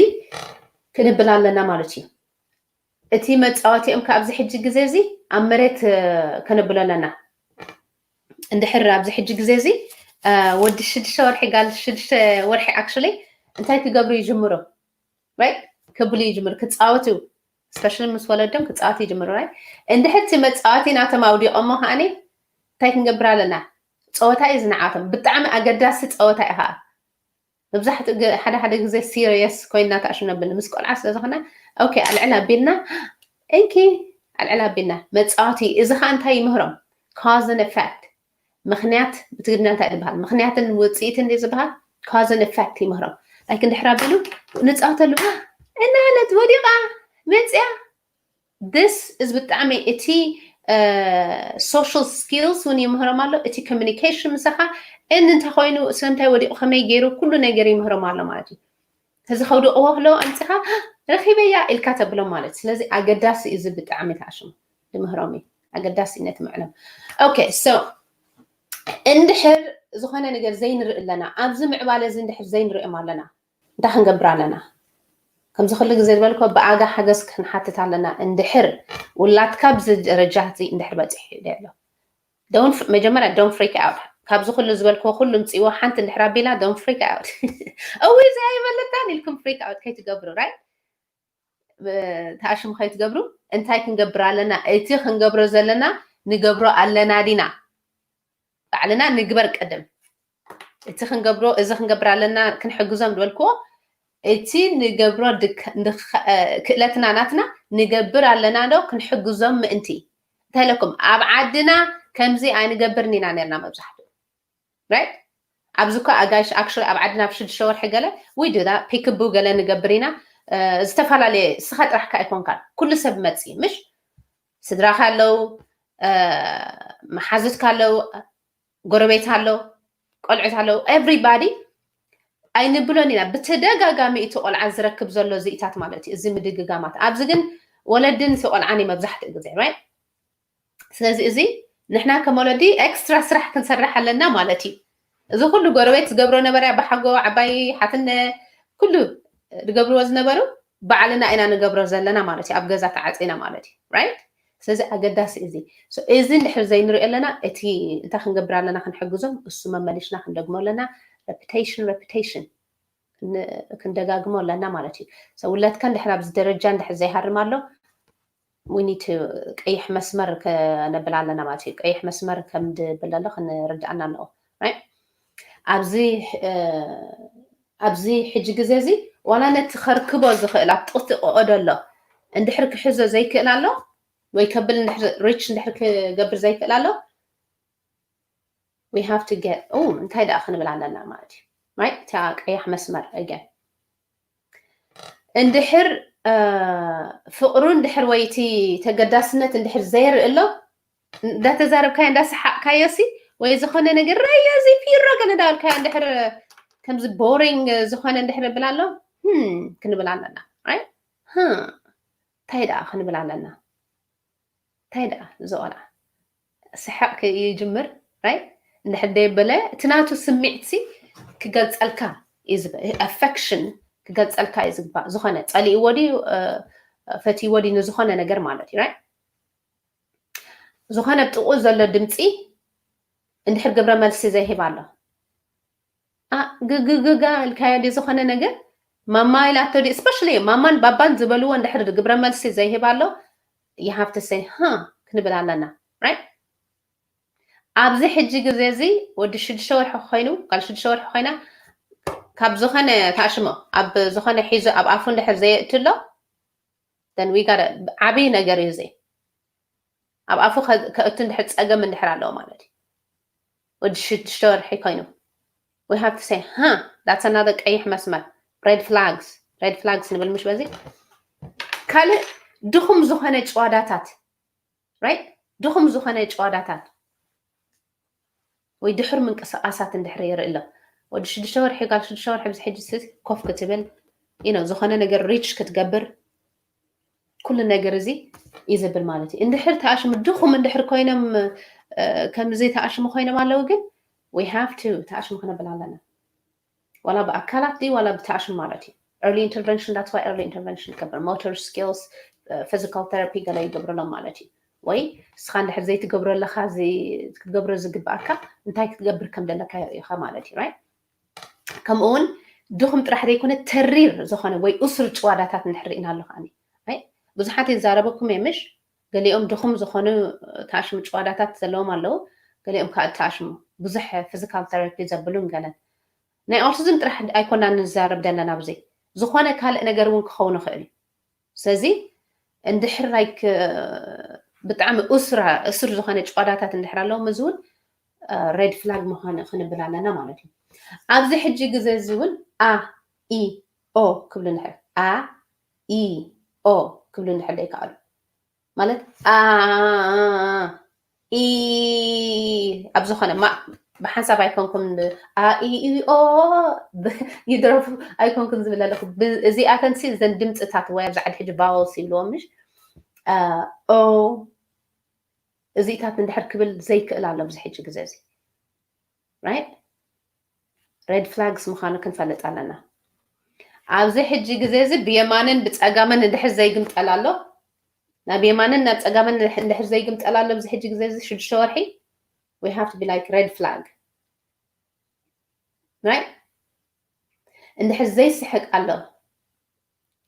ክንብል ኣለና ማለት እዩ። እቲ መፃወቲኦም ከ ኣብዚ ሕጂ ግዜ እዚ ኣብ መሬት ከነብሎ ኣለና። እንድሕር ኣብዚ ሕጂ ግዜ እዚ ወዲ ሽዱሽተ ወርሒ ጋል ሽዱሽተ ወርሒ actually እንታይ ክገብሩ ይጅምሩ? Right? ክብሉ ይጅምሩ ክፃወቱ especially ምስ ወለዶም ክፃወቱ ይጅምሩ። Right? እንድሕር እቲ መፃወቲ ናቶም ኣውዲቆሞ ከዓኒ እንታይ ክንገብር ኣለና? ፀወታ እዩ ዝንዓቶም። ብጣዕሚ ኣገዳሲ ፀወታ እዩ ከዓ። መብዛሕትኡ ሓደ ሓደ ግዜ serious ኮይና ታሽም ነብል ምስ ቆልዓ ስለ ዝኾነ okay ኣልዕል ኣቢልና እንኪ ኣልዕል ኣቢልና መፃወቲ እዚ ከዓ እንታይ ይምህሮም cause and effect ምኽንያት ብትግርኛ እንታይ ዝበሃል ምኽንያትን ውፅኢትን ድዩ ዝበሃል cause and effect ይምህሮም like እንድሕር ኣቢሉ ንፃወተሉ እናለት ወዲቓ መፅያ this is ብጣዕሚ እቲ social skills እውን ይምህሮም ኣሎ እቲ communication ምሳኻ and እንታይ ኮይኑ ስለምንታይ ወዲቑ ከመይ ገይሩ ኩሉ ነገር ይምህሮም ኣሎ ማለት እዩ። እዚ ከውድቕዎ ከለዉ ኣምፅኻ ረኺበያ ኢልካ ተብሎም ማለት ስለዚ ኣገዳሲ እዚ ብጣዕሚ ተኣሽሙ ዝምህሮም እዩ ኣገዳሲ ነቲ ምዕሎም okay so እንድሕር ዝኾነ ነገር ዘይንርኢ ኣለና ኣብዚ ምዕባለ እዚ እንድሕር ዘይንሪኦም ኣለና እንታይ ክንገብር ኣለና? ከምዚ ኩሉ ግዜ ዝበልኮ ብኣጋ ሓገዝ ክንሓትት ኣለና። እንድሕር ውላድካ ኣብዚ ደረጃ እዚ እንድሕር በፂሑ ይደሎ መጀመርያ don't freak out። ካብዚ ኩሉ ዝበልኮ ኩሉ ምፅዎ ሓንቲ እንድሕር ኣቢላ don't freak out። እዊ እዚ ኣይበለታን ኢልኩም freak out ከይትገብሩ right? ተኣሽሙ ከይትገብሩ። እንታይ ክንገብር ኣለና? እቲ ክንገብሮ ዘለና ንገብሮ ኣለና ዲና? ባዕልና ንግበር ቅድም። እቲ ክንገብሮ እዚ ክንገብር ኣለና ክንሕግዞም ዝበልክዎ እቲ ንገብሮ ክእለትና ናትና ንገብር ኣለና ዶ ክንሕግዞም ምእንቲ እንታይ ኢለኩም ኣብ ዓድና ከምዚ ኣይንገብርን ኢና ነርና መብዛሕትኡ right ኣብዚ እኳ ኣጋይሽ actually ኣብ ዓድና ኣብ ሽዱሽተ ወርሒ ገለ we do that ፒክቡ ገለ ንገብር ኢና ዝተፈላለየ ስኻ ጥራሕካ ኣይኮንካን ኩሉ ሰብ መፅእ ምሽ ስድራካ ኣለዉ መሓዙትካ ኣለዉ ጎረቤት ኣሎ ቆልዑት ኣለዉ everybody ኣይንብሎን ኢና ብተደጋጋሚ እቲ ቆልዓ ዝረክብ ዘሎ ዝኢታት ማለት እዩ እዚ ምድግጋማት ኣብዚ ግን ወለድን እቲ ቆልዓን እዩ መብዛሕትኡ ግዜ right ስለዚ እዚ ንሕና ከም ወለዲ extra ስራሕ ክንሰርሕ ኣለና ማለት እዩ እዚ ኩሉ ጎረቤት ዝገብሮ ነበረ ብሓጎ ዓባይ ሓትነ ኩሉ ዝገብርዎ ዝነበሩ ባዕልና ኢና ንገብሮ ዘለና ማለት እዩ ኣብ ገዛ ተዓፂና ማለት እዩ right ስለዚ ኣገዳሲ እዚ እዚ እንድሕር ዘይንሪኦ ኣለና እቲ እንታይ ክንገብር ኣለና ክንሕግዞም እሱ መመሊሽና ክንደግሞ ኣለና reputation reputation ክንደጋግሞ ኣለና ማለት እዩ ውለድካ እንድሕር ኣብዚ ደረጃ እንድሕር ዘይሃርም ኣሎ we need to ቀይሕ መስመር ከነብል ኣለና ማለት እዩ ቀይሕ መስመር ከም ድብል ኣሎ ክንርድኣና ኣለዎ right ኣብዚ ኣብዚ ሕጂ ግዜ እዚ ዋላ ነቲ ከርክቦ ዝኽእል ኣብ ጥቕጥቕኦ ደሎ እንድሕር ክሕዞ ዘይክእል ኣሎ ወይ ከብል እንድሕር reach እንድሕር ክገብር ዘይክእል ኣሎ we have to get እንታይ ደኣ ክንብል ኣለና ማለት እዩ right እታ ቀያሕ መስመር again እንድሕር ፍቕሩ እንድሕር ወይ እቲ ተገዳስነት እንድሕር ዘይርኢ ኣሎ እንዳተዛረብካዮ እንዳሰሓቕካዮ ሲ ወይ ዝኾነ ነገር ረዮ እዚ ፊሮ ገለ እንዳበልካዮ እንድሕር ከምዚ boring ዝኾነ እንድሕር ብል ኣሎ ክንብል ኣለና እንታይ ደኣ ክንብል ኣለና እንታይ ደኣ እዚ ቆልዓ ስሓቕ ይጅምር right እንድሕር ደየበለ እቲ ናቱ ስሚዕትሲ ክገልፀልካ እዩ affection ክገልፀልካ እዩ ዝግባእ ዝኾነ ፀሊእዎ ድዩ ፈትይዎ ድዩ ንዝኾነ ነገር ማለት እዩ right ዝኾነ ጥቑ ዘሎ ድምፂ እንድሕር ግብረ መልሲ ዘይህብ ኣሎ ግግግጋ ኢልካዮ ድዩ ዝኾነ ነገር ማማ ኢላቶ ድዩ especially ማማን ባባን ዝበልዎ እንድሕር ግብረ መልሲ ዘይህብ ኣሎ you have to say huh ክንብል ኣለና right ኣብዚ ሕጂ ግዜ እዚ ወዲ ሽዱሽተ ወርሒ ኮይኑ ጓል ሽዱሽተ ወርሒ ኮይና ካብ ዝኾነ ታሽሞ ኣብ ዝኾነ ሒዙ ኣብ ኣፉ እንድሕር ዘየእትሎ then we got ዓብይ ነገር እዩ እዚ ኣብ ኣፉ ከእቱ እንድሕር ፀገም እንድሕር ኣለዎ ማለት እዩ ወዲ ሽዱሽተ ወርሒ ኮይኑ we have to say huh that's another ቀይሕ መስመር red flags red flags ንብል ምሽ በዚ ካልእ ድኹም ዝኾነ ጨዋዳታት right ድኹም ዝኾነ ጨዋዳታት ወይ ድሕር ምንቅስቃሳት እንድሕር ይርኢ ኣሎ ወዲ ሽዱሽተ ወርሒ ጋል ሽዱሽተ ወርሒ ብዚ ሕጂ ኮፍ ክትብል you know ዝኾነ ነገር reach ክትገብር ኩሉ ነገር እዚ እዩ ዝብል ማለት እዩ እንድሕር ተኣሽሙ ድኹም እንድሕር ኮይኖም ከምዚ ተኣሽሙ ኮይኖም ኣለዉ ግን we have to ተኣሽሙ ክነብል ኣለና ዋላ ብኣካላት ድዩ ዋላ ብተኣሽሙ ማለት እዩ early intervention that's why early intervention ይገብር motor skills physical therapy ገለ ይገብረሎም ማለት እዩ ወይ እስኻ እንድሕር ዘይትገብሮ ኣለኻ ክትገብሮ ዝግብኣካ እንታይ ክትገብር ከም ዘለካ የርእኻ ማለት እዩ right ከምኡ እውን ድኹም ጥራሕ ዘይኮነ ተሪር ዝኾነ ወይ እሱር ጭዋዳታት እንድሕር ርኢና ኣሎ ከዓኒ ብዙሓት ይዛረበኩም እየ ምሽ ገሊኦም ድኹም ዝኾኑ ተኣሽሙ ጭዋዳታት ዘለዎም ኣለዉ ገሊኦም ከዓ ተኣሽሙ ብዙሕ physical therapy ዘብሉን ገለን ናይ autism ጥራሕ ኣይኮና ንዛረብ ዘለና ኣብዚ ዝኾነ ካልእ ነገር እውን ክኸውን ይኽእል እዩ ስለዚ እንድሕር like ብጣዕሚ እሱራ እሱር ዝኾነ ጭዋዳታት እንድሕር ኣለዎም እዚ እውን red flag ምዃኑ ክንብል ኣለና ማለት እዩ ኣብዚ ሕጂ ግዜ እዚ እውን a e o ክብሉ እንድሕር a e o ክብሉ እንድሕር ዘይከኣሉ ማለት a e ኣብ ዝኾነ ብሓንሳብ ኣይኮንኩም a e o ይደረፉ ኣይኮንኩም ዝብል ኣለኹ እዚኣተን ሲ ዘን ድምፅታት ወይ ኣብዚ ዓዲ ሕጂ vowels ይብልዎም ምሽ o እዚታት እንድሕር ክብል ዘይክእል ኣሎ ኣብዚ ሕጂ ግዜ እዚ right red flags ምዃኑ ክንፈልጥ ኣለና ኣብዚ ሕጂ ግዜ እዚ ብየማንን ብጸጋምን እንድሕር ዘይግምጠል ኣሎ፣ ናብ የማንን ናብ ጸጋምን እንድሕር ዘይግምጠል ኣሎ፣ ኣብዚ ሕጂ ግዜ እዚ ሽዱሽተ ወርሒ we have to be like red flag, right? እንድሕር ዘይስሕቅ ኣሎ፣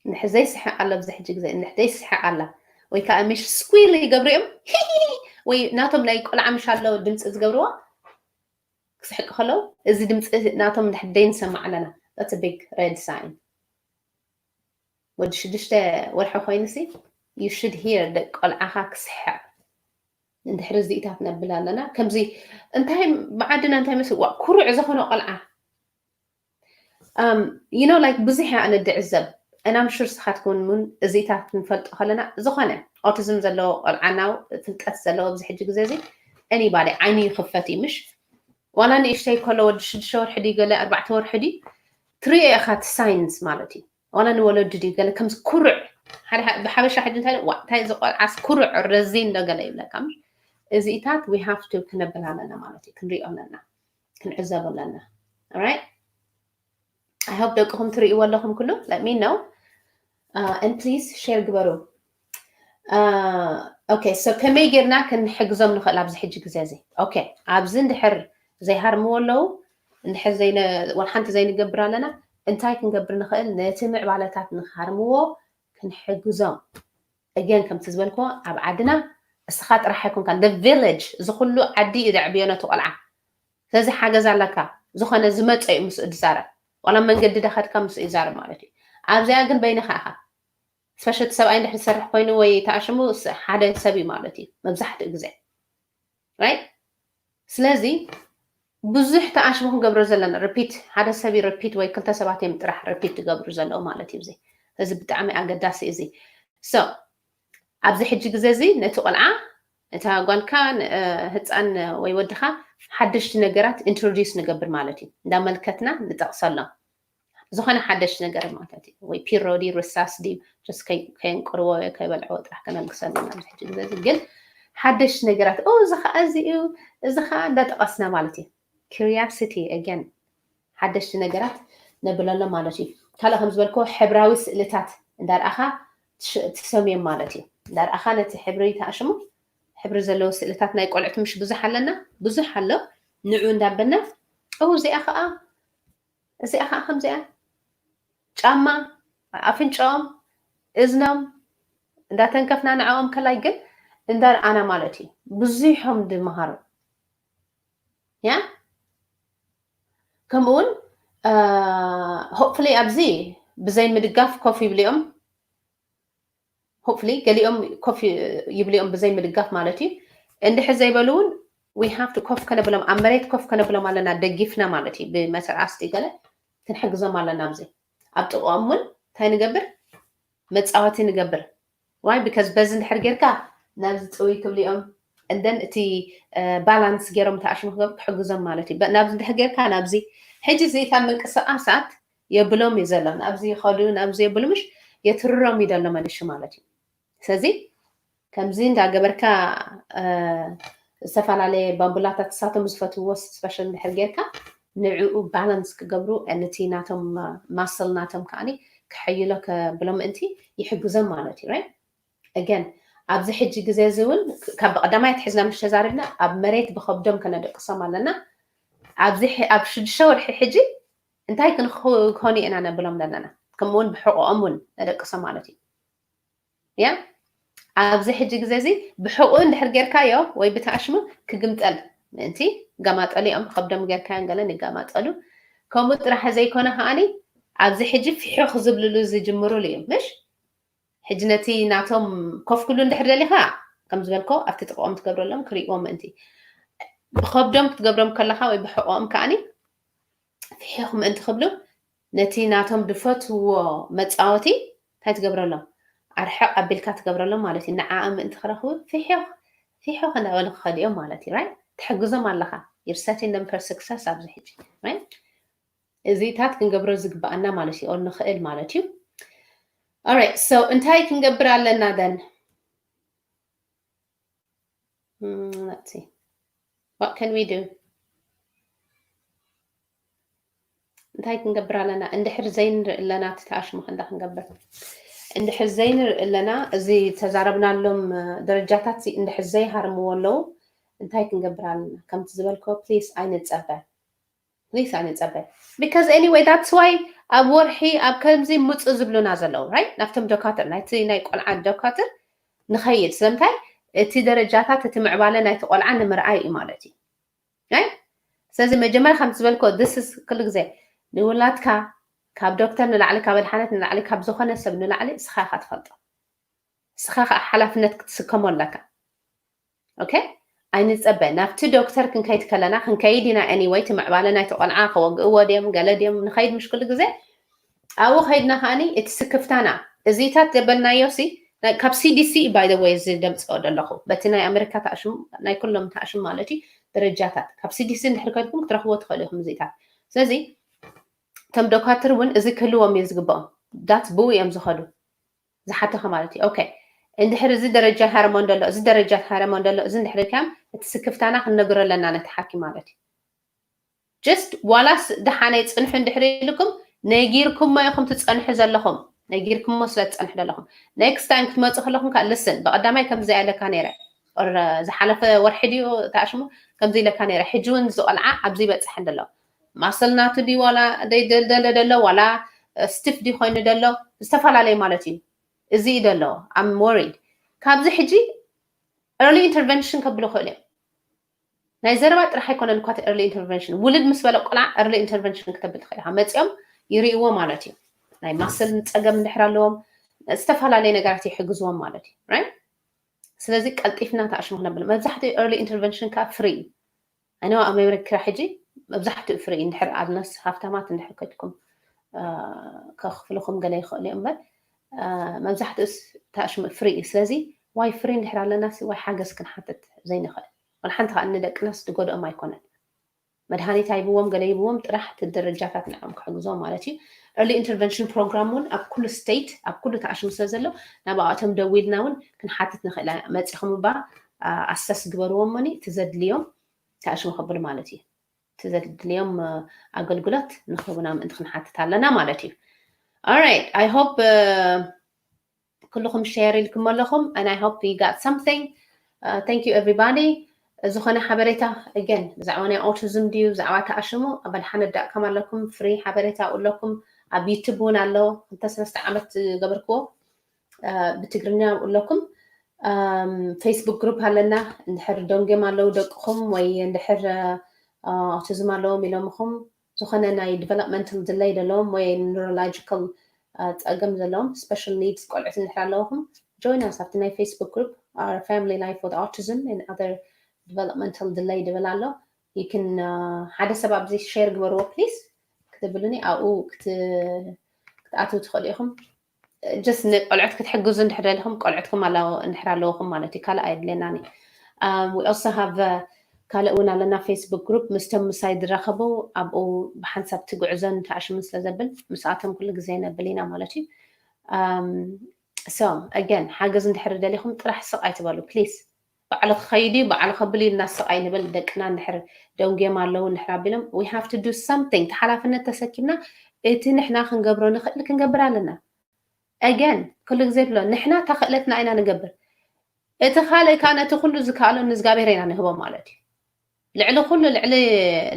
እንድሕር ዘይስሕቅ ኣሎ፣ ኣብዚ ሕጂ ግዜ እንድሕር ዘይስሕቅ ኣላ ወይ ከዓ ምሽ ስኩል ይገብሩ እዮም ወይ ናቶም ናይ ቆልዓ ምሽ ኣሎ ድምፂ ዝገብርዎ ክስሕቅ ከለዉ፣ እዚ ድምፂ ናቶም እንድሕር ዘይንሰማዕ ኣለና፣ that's a big red sign። ወዲ ሽዱሽተ ወርሒ ኮይኑሲ you should hear ደቂ ቆልዓኻ ክስሕቅ። እንድሕር እዚኢታት ነብል ኣለና ከምዚ እንታይ ብዓድና እንታይ መስል ዋ ኩሩዕ ዝኾነ ቆልዓ you know like ብዙሕ እያ ኣነ ድዕዘብ and I'm sure ስኻትኩም እውን እዚኢታት ክንፈልጦ ከለና ዝኾነ ኦቲዝም ዘለዎ ቆልዓ ናው ፍልጠት ዘለዎ ኣብዚ ሕጂ ግዜ እዚ anybody ዓይኑ ይኽፈት እዩ ምሽ ዋላ ንእሽተይ ከሎ ወዲ ሽዱሽተ ወርሒ ድዩ ገለ ኣርባዕተ ወርሒ ድዩ ትሪኦ ኢኻ እቲ ሳይንስ ማለት እዩ ዋላ ንወለዱ ድዩ ገለ ከምዚ ኩሩዕ ሓደ ብሓበሻ ሕጂ እንታይ ዋ እንታይ እዚ ቆልዓስ ኩሩዕ ረዚን ዶ ገለ ይብለካ ምሽ እዚኢታት we have to ክነብል ኣለና ማለት እዩ ክንሪኦ ኣለና ክንዕዘቦ ኣለና right I hope ደቅኹም ትርእይዎ ኣለኹም ኩሉ let me know and please share ግበሩ okay so ከመይ ጌርና ክንሕግዞም ንኽእል ኣብዚ ሕጂ ግዜ እዚ okay ኣብዚ እንድሕር ዘይሃርምዎ ኣለዉ እንድሕር ዘይነ ወላ ሓንቲ ዘይንገብር ኣለና እንታይ ክንገብር ንኽእል ነቲ ምዕባለታት ንክሃርምዎ ክንሕግዞም again ከምቲ ዝበልክዎ ኣብ ዓድና እስኻ ጥራሕ ኣይኮንካን the village እዚ ኩሉ ዓዲ እዩ ዘዕብዮ ነቲ ቆልዓ ስለዚ ሓገዝ ኣለካ ዝኾነ ዝመፀ እዩ ምስኡ ዝዛረብ ዋላ መንገዲ ዳኸድካ ምስኡ ይዛረብ ማለት እዩ ኣብዚኣ ግን በይንኻ ኢኻ ስፈሸቲ ሰብኣይ እንድሕር ዝሰርሕ ኮይኑ ወይ ተኣሽሙ ሓደ ሰብ እዩ ማለት እዩ መብዛሕትኡ ግዜ right ስለዚ ብዙሕ ተኣሽሙ ክንገብሮ ዘለና ሪፒት ሓደ ሰብ ሪፒት ወይ ክልተ ሰባት እዮም ጥራሕ ሪፒት ዝገብሩ ዘለዉ ማለት እዩ እዚ እዚ ብጣዕሚ ኣገዳሲ እዚ so ኣብዚ ሕጂ ግዜ እዚ ነቲ ቆልዓ እታ ጓልካ ህፃን ወይ ወድኻ ሓደሽቲ ነገራት ኢንትሮዲስ ንገብር ማለት እዩ እንዳመልከትና ንጠቕሰሎም ዝኾነ ሓደሽ ነገር ማለት እዩ ወይ ፒሮ ድዩ ርሳስ ድዩ ስ ከየንቅርዎ ከይበልዕዎ ጥራሕ ከነልግሰሉ ኣብዚ ሕጂ ግዜ ግን ሓደሽ ነገራት እዚ ከዓ እዚ እዩ እዚ ከዓ እንዳጠቐስና ማለት እዩ curiosity again ሓደሽቲ ነገራት ነብለሎም ማለት እዩ ካልእ ከም ዝበልክዎ ሕብራዊ ስእልታት እንዳርኣኻ ትሰምዮም ማለት እዩ እንዳርኣኻ ነቲ ሕብሪ ተኣሽሙ ሕብሪ ዘለዎ ስእልታት ናይ ቆልዑት ምሽ ብዙሕ ኣለና ብዙሕ ኣሎ ንዑ እንዳበና እዚኣ ከዓ እዚኣ ከዓ ከምዚኣ ጫማ ኣፍንጫኦም እዝኖም እንዳተንከፍና ንዕኦም ከላይ ግን እንዳርኣና ማለት እዩ ብዙሖም ድመሃሩ ያ ከምኡ እውን ሆፕፍሊ ኣብዚ ብዘይ ምድጋፍ ኮፍ ይብሊኦም ሆፕፍሊ ገሊኦም ኮፍ ይብሊኦም ብዘይ ምድጋፍ ማለት እዩ እንድሕር ዘይበሉ እውን we have to ኮፍ ከነብሎም ኣብ መሬት ኮፍ ከነብሎም ኣለና ደጊፍና ማለት እዩ ብመተርኣስ ገለ ክንሕግዞም ኣለና ኣብዚ ኣብ ጥቕኦም እውን እንታይ ንገብር መፃወቲ ንገብር why because በዚ እንድሕር ጌርካ ናብዚ ፅውይ ክብሊኦም እንደን እቲ ባላንስ ገይሮም ተኣሽሙ ክገብር ክሕግዞም ማለት እዩ ናብዚ እንድሕር ጌርካ ናብዚ ሕጂ እዚ ካብ ምንቅስቃሳት የብሎም እዩ ዘሎ ናብዚ ይኸዱ ናብዚ የብሉ ምሽ የትርሮም እዩ ዘሎ መሊሹ ማለት እዩ ስለዚ ከምዚ እንዳገበርካ ዝተፈላለየ ባምቡላታት እሳቶም ዝፈትውዎ ስፐሻል እንድሕር ጌርካ ንዕኡ ባላንስ ክገብሩ ነቲ ናቶም ማስል ናቶም ከዓኒ ክሕይሎ ከብሎ ምእንቲ ይሕግዞም ማለት እዩ right again ኣብዚ ሕጂ ግዜ እዚ እውን ካብ ብቀዳማይ ኣትሒዝና ምሽ ተዛሪብና ኣብ መሬት ብከብዶም ከነደቅሶም ኣለና ኣብዚ ኣብ ሽዱሽተ ወርሒ ሕጂ እንታይ ክንኮኑ ኢና ነብሎም ዘለና ከምኡውን ብሕቆኦም እውን ነደቅሶም ማለት እዩ ያ ኣብዚ ሕጂ ግዜ እዚ ብሕቁ እንድሕር ጌርካዮ ወይ ብተኣሽሙ ክግምጠል ምእንቲ ጋማጠሉ እዮም ከብዶም ጌርካዮ ገለ ንጋማጠሉ ከምኡ ጥራሕ ዘይኮነ ከዓኒ ኣብዚ ሕጂ ፍሕኽ ዝብልሉ ዝጅምሩሉ እዩ ምሽ ሕጂ ነቲ ናቶም ኮፍ ክብሉ እንድሕር ደሊኻ ከም ዝበልኮ ኣብቲ ጥቕኦም ትገብረሎም ክርእዎ ምእንቲ ብኸብዶም ክትገብሮም ከለኻ ወይ ብሕቆኦም ከዓኒ ፍሕኽ ምእንቲ ክብሉ ነቲ ናቶም ድፈትዎ መፃወቲ እንታይ ትገብረሎም ኣርሕቕ ኣቢልካ ትገብረሎም ማለት እዩ ንዓኣ ምእንቲ ክረኽቡ ፍሕኽ ፍሕኽ እናበሉ ክኸዱ እዮም ማለት እዩ right ትሕግዞም ኣለኻ you're setting them for success ኣብዚ ሕጂ right እዚታት ክንገብሮ ዝግባኣና ማለት እዩ ንኽእል ማለት እዩ alright so እንታይ ክንገብር ኣለና then Hmm, let's see. What can we do? እንታይ ክንገብር ኣለና? እንድሕር ዘይንርኢ ኣለና፣ እቲ ተኣሽሙ ክንዳ ክንገብር? እንድሕር ዘይንርኢ ኣለና፣ እዚ ተዛረብናሎም ደረጃታት እዚ እንድሕር ዘይሃርምዎ ኣለዉ፣ እንታይ ክንገብር ኣለና? ከምቲ ዝበልኮ ፕሊስ ኣይንጸበ፣ ፕሊስ ኣይንጸበ። Because anyway that's why ኣብ ወርሒ ኣብ ከምዚ ምጹ ዝብሉና ዘለዉ፣ right? ናብቶም ዶካትር ናይቲ ናይ ቆልዓ ዶካትር ንኸይድ። ስለምንታይ? እቲ ደረጃታት እቲ ምዕባለ ናይቲ ቆልዓ ንምርኣይ እዩ ማለት እዩ። ስለዚ መጀመርያ ከም ዝበልኮ this is ኩሉ ግዜ ንውላድካ ካብ ዶክተር ንላዕሊ ካብ ኣድሓነት ንላዕሊ ካብ ዝኾነ ሰብ ንላዕሊ እስኻ ኢኻ ትፈልጦ። እስኻ ከዓ ሓላፍነት ክትስከሞ ኣለካ። ኦኬ ኣይንፀበ ናብቲ ዶክተር ክንከይድ ከለና ክንከይድ ኢና። Anyway እቲ ምዕባለ ናይቲ ቆልዓ ከወግእዎ ድዮም ገለ ድዮም ንኸይድ ምሽ ኩሉ ግዜ ኣብኡ ከይድና ከዓኒ እቲ ስክፍታና እዚታት ዘበልናዮ ሲ ካብ C D C by the way እዚ ደምፅኦ ዘለኹ በቲ ናይ ኣሜሪካ ተኣሽሙ ናይ ኩሎም ተኣሽሙ ማለት እዩ ደረጃታት ካብ C D C እንድሕር ከድኩም ክትረኽብዎ ትኽእሉ ኢኹም እዚታት። ስለዚ እቶም ዶካትር እውን እዚ ክህልዎም እዩ ዝግብኦም። That's ብኡ እዮም ዝኸዱ ዝሓተኸ ማለት እዩ። ኦኬ እንድሕር እዚ ደረጃ ሃረሞን ደሎ እዚ ደረጃ ሃረሞን ደሎ እዚ እንድሕር ከም እቲ ስክፍታና ክንነግሮ ኣለና ነቲ ሓኪም ማለት እዩ። Just ዋላስ ደሓነይ ፅንሑ እንድሕር ኢልኩም ነጊርኩሞ ኢኹም ትፀንሑ ዘለኹም ነጊርኩሞ ስለ ትፀንሑ ዘለኹም next time ክትመፁ ከለኹም ከዓ listen ብቐዳማይ ከምዚ ኣለካ ነይረ ዝሓለፈ ወርሒ ድዩ ተኣሽሙ ከምዚ ኢለካ ነይረ ሕጂ እውን ዝቆልዓ ኣብዚ ይበፅሐን ደሎ ማሰል ናቱ ድዩ ዋላ ደይደልደለ ደሎ ዋላ stiff ድዩ ኮይኑ ደሎ ዝተፈላለየ ማለት እዩ። እዚ እዩ ደሎ I'm worried። ካብዚ ሕጂ early intervention ከብሉ ይኽእሉ እዮም። ናይ ዘረባ ጥራሕ ኣይኮነን እኳ early intervention ውልድ ምስ በለ ቆልዓ early intervention ክተብል ትኽእል ኢኻ። መፂኦም ይርእይዎ ማለት እዩ። ናይ ማስል ፀገም እንድሕር ኣለዎም ዝተፈላለየ ነገራት ይሕግዝዎም ማለት እዩ። Right? ስለዚ ቀልጢፍና ተኣሽሙ ክነብል መብዛሕትኡ early intervention ከዓ free እዩ። ኣነ ኣብ ኣሜሪካ ሕጂ መብዛሕትኡ free እንድሕር ኣብነስ ሃፍታማት እንድሕር ከድኩም ከኽፍልኹም ገለ ይኽእሉ እዮም እምበር መብዛሕትኡ ተኣሽሙ free እዩ። ስለዚ why free እንድሕር ኣለና why ሓገዝ ክንሓትት ዘይንኽእል? ወላ ሓንቲ ከዓ ንደቅናስ ዝጎድኦም ኣይኮነን። መድሃኒት ኣይብዎም ገለ ይብዎም ጥራሕ እቲ ደረጃታት ንዕኦም ክሕግዞም ማለት እዩ። Early intervention program እውን ኣብ ኩሉ state ኣብ ኩሉ ተኣሽሙ ስለ ዘሎ ናብኣቶም ደዊልና እውን ክንሓትት ንኽእል መፂኹም እባ assess ግበርዎም ሞኒ እቲ ዘድልዮም ተኣሽሙ ከብሉ ማለት እዩ። እቲ ዘድልዮም ኣገልግሎት ንኽህቡና ምእንቲ ክንሓትት ኣለና ማለት እዩ። Alright I hope ኩልኹም share ኢልኩም ኣለኹም and I hope you got something. Thank you everybody. ዝኾነ ሓበሬታ again ብዛዕባ ናይ autism ድዩ ብዛዕባ ተኣሽሙ ኣብ ኣድሓነት ዳት ኮም ኣለኩም free ሓበሬታ ኣለኩም ኣብ YouTube እውን ኣሎ ክልተ ሰለስተ ዓመት ዝገበርክዎ ብትግርኛ ኣለኩም። Facebook group ኣለና እንድሕር ደንጎም ኣለዉ ደቅኹም ወይ እንድሕር autism ኣለዎም ኢሎምኹም ዝኾነ ናይ developmental delay ዘለዎም ወይ neurological ፀገም ዘለዎም special needs ቆልዑት እንድሕር ኣለውኹም join us ኣብቲ ናይ Facebook group Our Family Life with Autism and Other Developmental Delay ድብል ኣሎ። You can ሓደ ሰብ ኣብዚ share ግበርዎ please ክትብሉኒ ኣብኡ ክትኣትው ትኽእሉ ኢኹም። Just ንቆልዑት ክትሕግዙ እንድሕር ደሊኹም ቆልዑትኩም ኣለዎ እንድሕር ኣለውኹም ማለት እዩ። ካልእ ኣየድልየናን እዩ። We also have ካልእ እውን ኣለና Facebook group ምስቶም ምሳይ ዝራኸቡ ኣብኡ ብሓንሳብ ትጉዕዞን ተኣሽምን ስለ ዘብል ምስኣቶም ኩሉ ግዜ ነብል ኢና ማለት እዩ። So again ሓገዝ እንድሕር ደሊኹም ጥራሕ ስቕ ኣይትበሉ please። ባዕሉ ክኸይድ እዩ ባዕሉ ከብል እዩ እናስቕ ኣይንበል። ደቅና እንድሕር ደንጉዮም ኣለዉ እንድሕር ኣቢሎም we have to do something ተሓላፍነት ተሰኪምና እቲ ንሕና ክንገብሮ ንኽእል ክንገብር ኣለና። Again ኩሉ ግዜ ብሎ ንሕና እታ ክእለትና ኢና ንገብር። እቲ ካልእ ከዓ ነቲ ኩሉ ዝከኣሎ ንእዝጋብሔር ኢና ንህቦ ማለት እዩ። ልዕሊ ኩሉ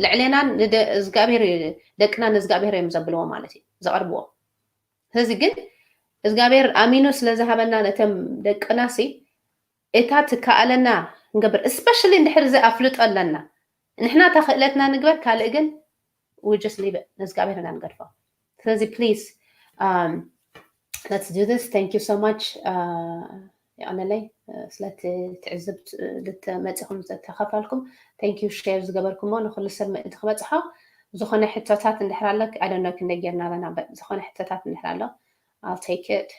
ልዕሌናን እዝጋብሔር ደቅና ንእዝጋብሔር እዮም ዘብልዎ ማለት እዩ ዘቕርብዎ። ስለዚ ግን እግዚኣብሔር ኣሚኑ ስለ ዝሃበና ነቶም ደቅና ሲ እታ ትከኣለና ንገብር especially እንድሕር እዚ ኣፍልጦ ኣለና ንሕና እታ ክእለትና ንግበር ካልእ ግን we just leave it ንእግዚኣብሔር ኢና ንገድፎ። ስለዚ please let's do this thank you so much። የቐነለይ ስለቲ ትዕዝብት ልተመፂኹም ዝተኸፈልኩም thank you share ዝገበርኩሞ ንኩሉ ሰብ ምእንቲ ክበፅሖ ዝኾነ ሕቶታት እንድሕር ኣሎ I don't know ክንደይ ጌርና ኣለና but ዝኾነ ሕቶታት እንድሕር ኣሎ I'll take it.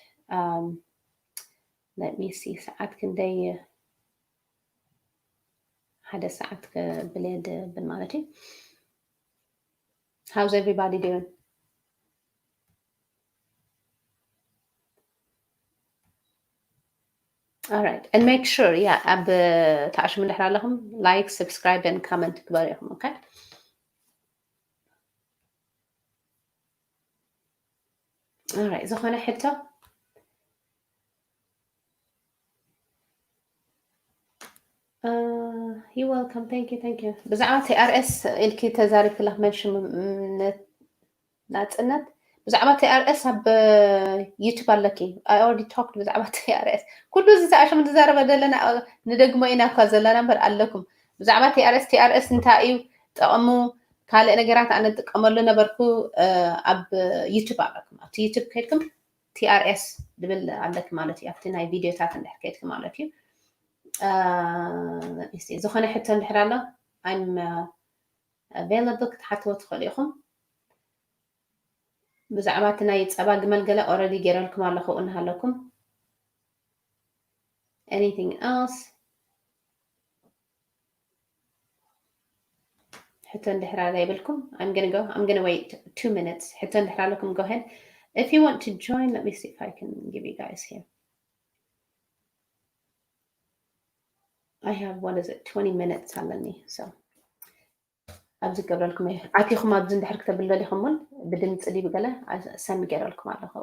Let me see ሰዓት ክንደይ ሓደ ሰዓት ክብል እየ ድብል ማለት እዩ። How's everybody doing? Alright and make sure yeah ኣብ ተኣሽሙ እንድሕር ኣለኹም like subscribe and comment ግበሩ ኢኹም okay። Alright፣ ዝኾነ ሕቶ? Uh, you welcome, thank you, thank you። ብዛዕባ ቲኣርኤስ ኢልኪ ተዛሪብክላ፣ መንሽን ናጽነት፣ ብዛዕባ ቲኣርኤስ ኣብ ዩቱብ ኣለኪ። I already talked ብዛዕባ ቲኣርኤስ። ኩሉ እዚ ተኣሽም ንዛረበ ዘለና ንደግሞ ኢና እኳ ዘለና እምበር ኣለኩም። ብዛዕባ ቲኣርኤስ፣ ቲኣርኤስ እንታይ እዩ ጠቕሙ፣ ካልእ ነገራት ኣነ ጥቀመሉ ነበርኩ። ኣብ ዩቱብ ኣለኩም። ኣብቲ ዩቱብ ከድኩም ቲኣርኤስ ድብል ኣለኪ ማለት እዩ። ኣብቲ ናይ ቪድዮታት እንድሕር ከድኪ ማለት እዩ። ዝኾነ ሕቶ እንድሕር ኣሎ፣ I'm available፣ ክትሓትዎ ትኽእሉ ኢኹም። ብዛዕባ እቲ ናይ ጸባ ግመል ገለ already ገይረልኩም ኣለኹ እናሃለኩም። Anything else? ሕቶ እንድሕር ኣላ ይብልኩም። I'm gonna go. I'm gonna wait two minutes. ሕቶ እንድሕር ኣለኩም, go ahead. If you want to join, let me see if I can give you guys here. I have, what is it, twenty minutes ኣለኒ። So ኣብዚ ገብረልኩም እየ። ኣቲኹም ኣብዚ እንድሕር ክተብሉ ደሊኹም እውን ብድምፂ ድዩ ብገለ ሰንድ ገይረልኩም ኣለኹ።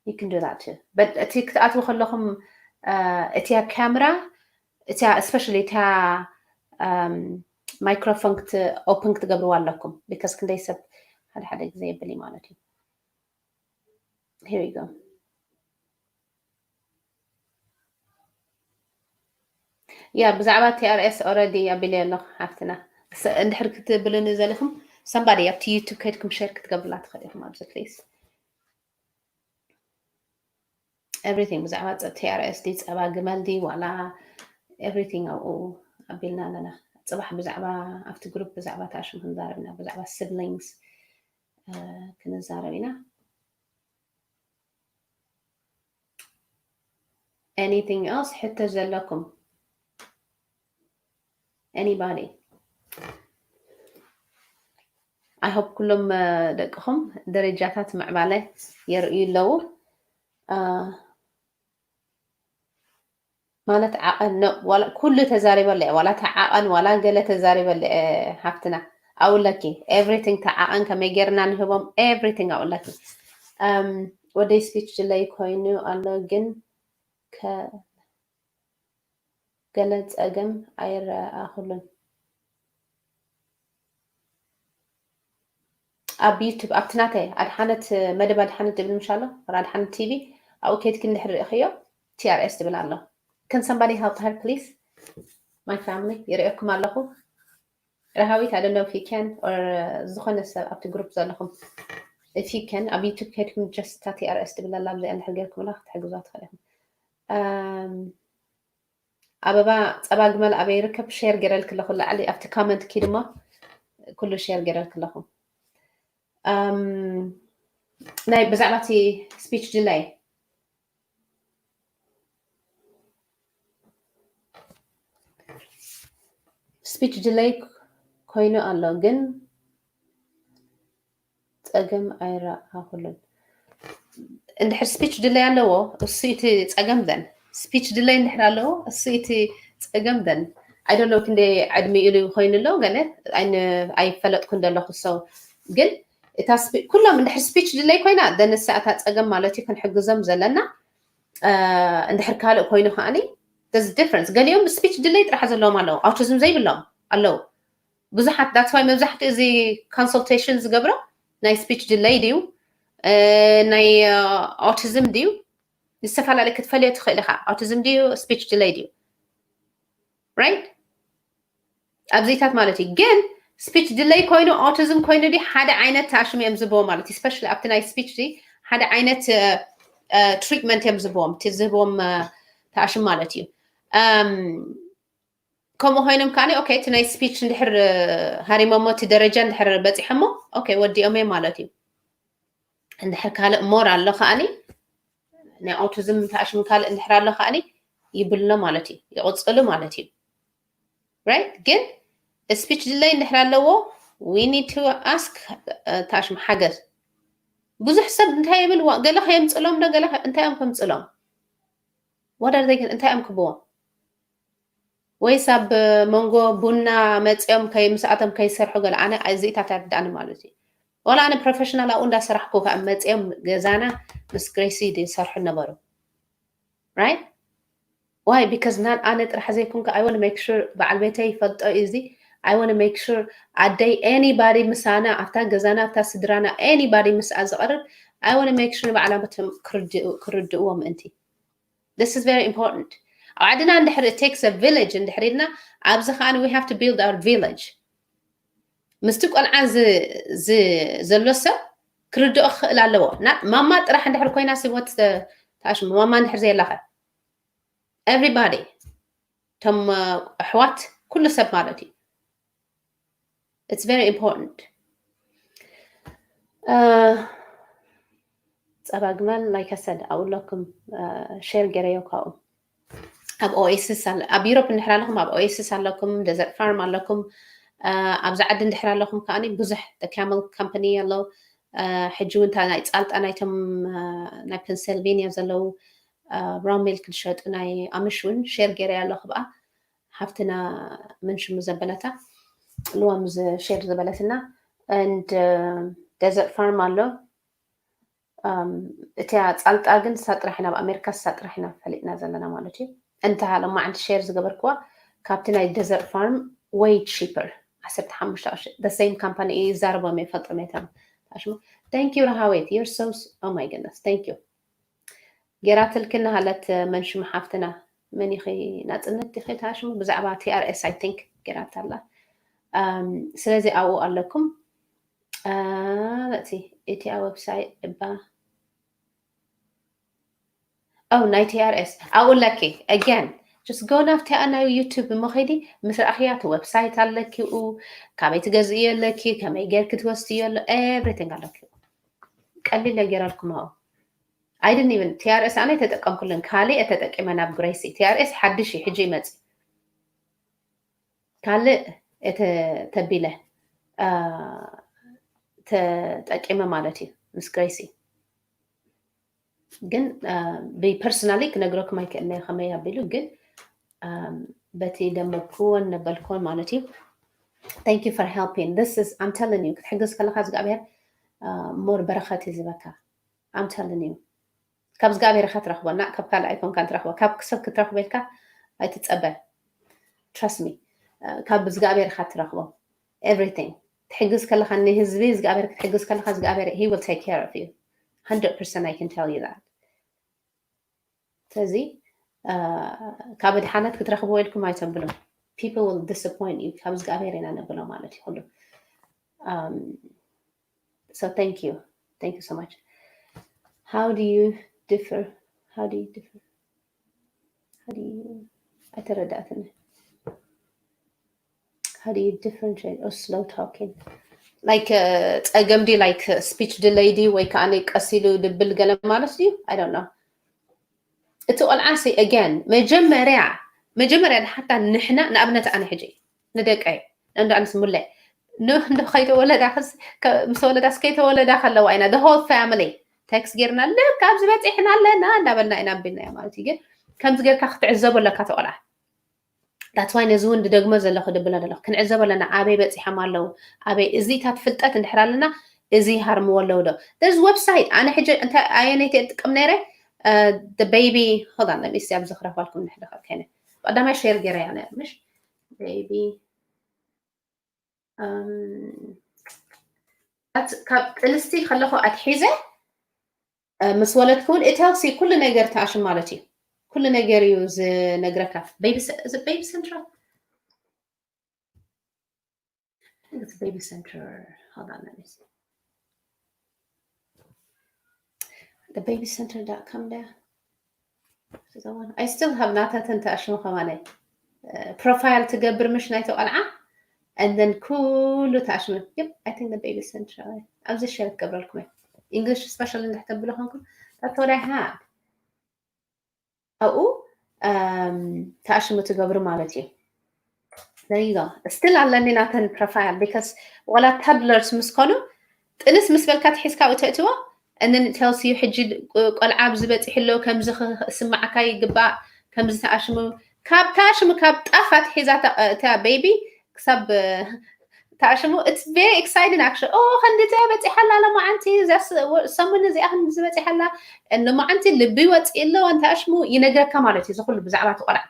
You can do that too. But እቲ ክትኣትዉ ከለኹም እቲያ ካሜራ እቲያ፣ especially እቲያ ማይክሮፎን ኦፕን ክትገብርዋ ኣለኩም። Because ክንደይ ሰብ ሓደ ሓደ ግዜ የብል እዩ ማለት እዩ። Here you go. ያ ብዛዕባ ቲኣርኤስ already ኣቢለ ኣለኹ ሓፍትና። እንድሕር ክትብልኒ ዘሊኹም፣ somebody ኣብቲ ዩቱብ ከድኩም ሸር ክትገብርላ ትኽእል ኢኹም ኣብዚ please። Everything ብዛዕባ ቲኣርኤስ ዲ ጸባ ግመል ዲ ዋላ everything ኣብኡ ኣቢልና ኣለና። ጽባሕ ብዛዕባ ኣብቲ ግሩፕ ብዛዕባ ታሽም ክንዛረብ ኢና፣ ብዛዕባ siblings ክንዛረብ ኢና። Anything else? ሕቶ ዘለኩም? Anybody? I hope ኩሎም ደቅኹም ደረጃታት ምዕባለ የርእዩ ኣለዉ። ማለት ዓቐን ነው ዋላ ኩሉ ተዛሪበለ ዋላ ተዓቐን ዋላ ገለ ተዛሪበለ ሓፍትና ኣውለኪ everything ተዓቐን ከመይ ጌርና ንህቦም everything ኣውለኪ። ወደይ ስፒች ድለይ ኮይኑ ኣሎ ግን ገለ ጸገም ኣይረኣኹሉን። ኣብ ዩቱብ ኣብቲ ናተይ ኣድሓነት መደብ ኣድሓነት ዝብል ምሻሎ ወላ ኣድሓነት ቲቪ ኣብኡ ከይድኪ እንድሕር ርኢኽዮ ቲኣርኤስ ዝብል ኣሎ። Can somebody help her please? My family ይርእየኩም ኣለኹ። ረሃዊት I don't know if you can or ዝኾነ ሰብ ኣብቲ ግሩፕ ዘለኹም if you can ኣብ ዩቱብ ከይድኩም just እታ ቲኣርኤስ ዝብል ኣላ ኣብዚኣ እንድሕር ጌርኩምላ ክትሕግዙዋ ትኽእሉ ኢኹም። ኣበባ ጸባ ግመል ኣበይ ይርከብ? ሼር ገይረልኪ ኣለኹ ላዕሊ ኣብቲ ኮመንት ኪድ እሞ ኩሉ ሼር ገይረልኪ ኣለኹ። ናይ ብዛዕባ እቲ ስፒች ድለይ ስፒች ድለይ ኮይኑ ኣሎ ግን ጸገም ኣይረኣኹሉን። እንድሕር ስፒች ድለይ ኣለዎ እሱ እቲ ጸገም ዘን ስፒች ድለይ እንድሕር ኣለዎ እሱ እቲ ጸገም ዘን I don't know ክንደይ ዕድሚኡ ኮይኑ ኣሎ ገለ ኣይፈለጥኩን ዘለኹ ሰው ግን እታ ኩሎም እንድሕር ስፒች ድለይ ኮይና ደንሳ እታ ጸገም ማለት እዩ ክንሕግዞም ዘለና። እንድሕር ካልእ ኮይኑ ከዓኒ there's difference። ገሊኦም ስፒች ድለይ ጥራሕ ዘለዎም ኣለዉ፣ ኣውቲዝም ዘይብሎም ኣለዉ ብዙሓት። That's why መብዛሕትኡ እዚ consultation ዝገብሮ ናይ ስፒች ድለይ ድዩ ናይ ኣውቲዝም ድዩ ዝተፈላለየ ክትፈልዮ ትኽእል ኢኻ። ኣውቲዝም ድዩ ስፒች ድለይ ድዩ right ኣብዚታት ማለት እዩ። ግን ስፒች ድለይ ኮይኑ ኣውቲዝም ኮይኑ ዲ ሓደ ዓይነት ተኣሽም እዮም ዝህብዎ ማለት እዩ። Especially ኣብቲ ናይ ስፒች ዲ ሓደ ዓይነት ትሪትመንት እዮም ዝህብዎም እቲ ዝህብዎም ተኣሽም ማለት እዩ። ከምኡ ኮይኖም ከዓኒ okay እቲ ናይ ስፒች እንድሕር ሃሪሞሞ እቲ ደረጃ እንድሕር በፂሖሞ okay ወዲኦም እዮም ማለት እዩ። እንድሕር ካልእ ሞር ኣሎ ከዓኒ ናይ ኣውቲዝም ተኣሽም ካልእ እንድሕር ኣሎ ከዓኒ ይብሎ ማለት እዩ ይቕፅሉ ማለት እዩ። Right ግን ስፒች ድለይ እንድሕር ኣለዎ we need to ask ተኣሽም ሓገዝ። ብዙሕ ሰብ እንታይ ይብል ገለ ከየምፅሎም ዶ ገለ እንታይ እዮም ከምፅሎም what are they እንታይ እዮም ክብዎም ወይስ ኣብ መንጎ ቡና መፅኦም ከይ ምስኣቶም ከይሰርሑ ገለ ኣነ እዚኢታት ኣይርድኣኒ ማለት እዩ። ወላ ኣነ ፕሮፌሽናል ኣብኡ እንዳሰራሕኩ ከዓ መፅኦም ገዛና ምስ ግሬሲ ዝሰርሑ ነበሩ። Right? Why? Because not ኣነ ጥራሕ ዘይኮንኩ I want to make sure በዓል ቤተይ ይፈልጦ እዩ እዚ። I want to make sure ኣደይ anybody ምሳና ኣብታ ገዛና ኣብታ ስድራና anybody ምስኣ ዝቐርብ I want to make sure ንባዕላቶም ክርድእዎ ምእንቲ። This is very important. ኣብ ዓድና እንድሕር it takes a village እንድሕር ኢልና ኣብዚ ከዓ we have to build our village። ምስቲ ቆልዓ ዘሎ ሰብ ክርድኦ ክኽእል ኣለዎ። ማማ ጥራሕ እንድሕር ኮይና ስሞት ተኣሽሙ ማማ እንድሕር ዘየላኸ everybody እቶም ኣሕዋት ኩሉ ሰብ ማለት እዩ። It's very important. ጸባ ግመል like I said ኣብኡ ኣለኩም። ሼር ገይረዮ ካብኡ ኣብ ኦኤስስ ኣብ ዩሮፕ እንድሕር ኣለኹም ኣብ ኦኤስስ ኣለኩም፣ ደዘርት ፋርም ኣለኩም። ኣብዚ ዓዲ እንድሕር ኣለኹም ከዓ ብዙሕ camel company ኣሎ። ሕጂ እውን ናይ ፃልጣ ናይቶም ናይ ፔንሰልቬኒያ ዘለዉ raw milk ዝሸጡ ናይ ኣምሽ እውን ሼር ገይረ ኣለኹ ብኣ ሓፍትና መን ሽሙ ዘበለታ ልዋም ሼር ዝበለትና and ደዘርት ፋርም ኣሎ። እቲ ፃልጣ ግን ንሳ ጥራሕ ኢና ኣብ ኣሜሪካ ንሳ ጥራሕ ኢና ፈሊጥና ዘለና ማለት እዩ። እንተ ሃለማዓንቲ ሼር ዝገበርክዋ ካብቲ ናይ ደዘርት ፋርም way cheaper ዓሰርተ ሓሙሽተ ቅርሺ the same company እዩ ይዛረቦም እየ ፈልጦም እየ ተኣሽሙ። Thank you ረሃወይት you're so oh my goodness thank you። ጌራትልኪ እናሃለት መን ሽሙ ሓፍትና መን ኢኺ ናፅነት ዲኺ ተኣሽሙ ብዛዕባ ቲኣርኤስ I think ጌራታ ኣላ። ስለዚ ኣብኡ ኣለኩም። እቲ እቲኣ website እባ ኦ ናይ ቲኣርኤስ ኣብኡ ኣለኪ። Again just go ናብቲኣ ናይ ዩቱብ እሞ ከይዲ ምስ ረኣኽያ እቲ website ኣለኪ ኡ ካበይ ትገዝእዮ ኣለኪ ከመይ ጌርኪ ትወስድዮ ኣሎ everything ኣለኪ። ቀሊል ገይረልኩም ኣብኡ። I didn't even ቲኣርኤስ ኣነ ተጠቀምኩልን ካልእ ተጠቂመ ናብ ግሬሲ ቲኣርኤስ ሓድሽ እዩ ሕጂ ይመጽእ። ካልእ ተቢለ ተጠቂመ ማለት እዩ ምስ ግሬሲ ግን ብፐርሰናሊ ክነግረኩም ኣይክእልነ ከመይ ኣቢሉ ግን በቲ ደንበብክዎን ነበልክዎን ማለት እዩ። Thank you for helping this is I'm telling you ክትሕግዝ ከለካ እግዚኣብሔር more በረኸት እዩ ዝበካ። I'm telling you ካብ እግዚኣብሔር ኢካ ትረክቦ እና ካብ ካልእ ኣይኮንካ ትረክቦ ካብ ክሰብ ክትረክቦ ኢልካ ኣይትፀበ። Trust me ካብ እግዚኣብሔር ኢካ ትረክቦ everything ትሕግዝ ከለካ ንህዝቢ እግዚኣብሔር ክትሕግዝ ከለካ እግዚኣብሔር he will take care of you hundred percent I can tell you that። ስለዚ ካብ ድሓነት ክትረክብዎ ኢልኩም ኣይተብሉ። People will disappoint you ካብ እግዚኣብሔር ኢና ነብሎ ማለት እዩ ኩሉ። So thank you thank you so much. How do you differ how do you differ how do you ኣይተረዳእትኒ። How do you differentiate or slow talking like ጸገም ድዩ like speech delay ድዩ ወይ ከዓ ቀስ ኢሉ ድብል ገለ ማለት ድዩ? I don't know። እቲ ቆልዓሲ again መጀመርያ መጀመርያ ንሓታ ንሕና ንኣብነት ኣነ ሕጂ ንደቀይ እንዶ ኣንስ ሙለ ንዶ ከይተወለዳ ምስ ወለዳስ ከይተወለዳ ከለዋ ኢና the whole family text ጌርና ልክ ኣብዚ በፂሕና ኣለና እንዳበልና ኢና ኣቢልናዮ ማለት እዩ። ግን ከምዚ ጌርካ ክትዕዘቡ ኣለካ ተቆልዓ። That's why ነዚ እውን ድደግሞ ዘለኹ ድብሎ ዘለኹ ክንዕዘቦ ኣለና ኣበይ በፂሖም ኣለዉ ኣበይ እዚታት ፍልጠት እንድሕር ኣለና እዚ ሃርምዎ ኣለዉ ዶ there's website ኣነ ሕጂ እንታይ ኣየነይቲ እየ ዝጥቀም ነይረ baby hold on let me see ኣብዚ ክረክባልኩም እንድሕር ከይነ ቀዳማይ ሼር ገይረ እያ ነይረ ምሽ baby ካብ ጥንስቲ ከለኹ ኣትሒዘ ምስ ወለድኩ እውን እተልሲ ኩሉ ነገር ተኣሽም ማለት እዩ። ኩሉ ነገር እዩ ዝነግረካ። ቤቢ ሰንትራል ቤቢ ሰንትራል hold on let me see the baby center dot com there I still have ናታተን ተኣሽሙ ከማናይ ፕሮፋይል ትገብር ምሽ ናይተ ቆልዓ and then ኩሉ ተኣሽሙ yep I think the baby center ኣብዚ ሸር ክገብረልኩም እየ English special እንድሕተብሉ ኮንኩም that's what I have ኣብኡ ተኣሽሙ ትገብሩ ማለት እዩ። There you go still ኣለኒ ናተን ፕሮፋይል because ዋላ toddlers ምስ ኮኑ ጥንስ ምስ በልካ ትሒዝካ ተእትዎ and then it tells you ሕጂ ቆልዓ ኣብዚ በፂሑ ኣሎ ከምዚ ክስማዓካ ይግባእ ከምዚ ተኣሽሙ ካብ ተኣሽሙ ካብ ጣፋ ትሒዛ እታ ቤቢ ክሳብ ታሽሙ it's very exciting actually። ኦ፣ ክንዲ እዚኣ በፂሓላ ሎማዓንቲ፣ እዚኣ ስ-፣ ወ-፣ ሰሙን እዚኣ ክንዲ ዝበፂሓላ፣ ሎማዓንቲ ልቢ ወፂእ ኣለዋ እንታሽሙ ይነግረካ ማለት እዩ። እዚ ኩሉ ብዛዕባ እቲ ቆልዓ።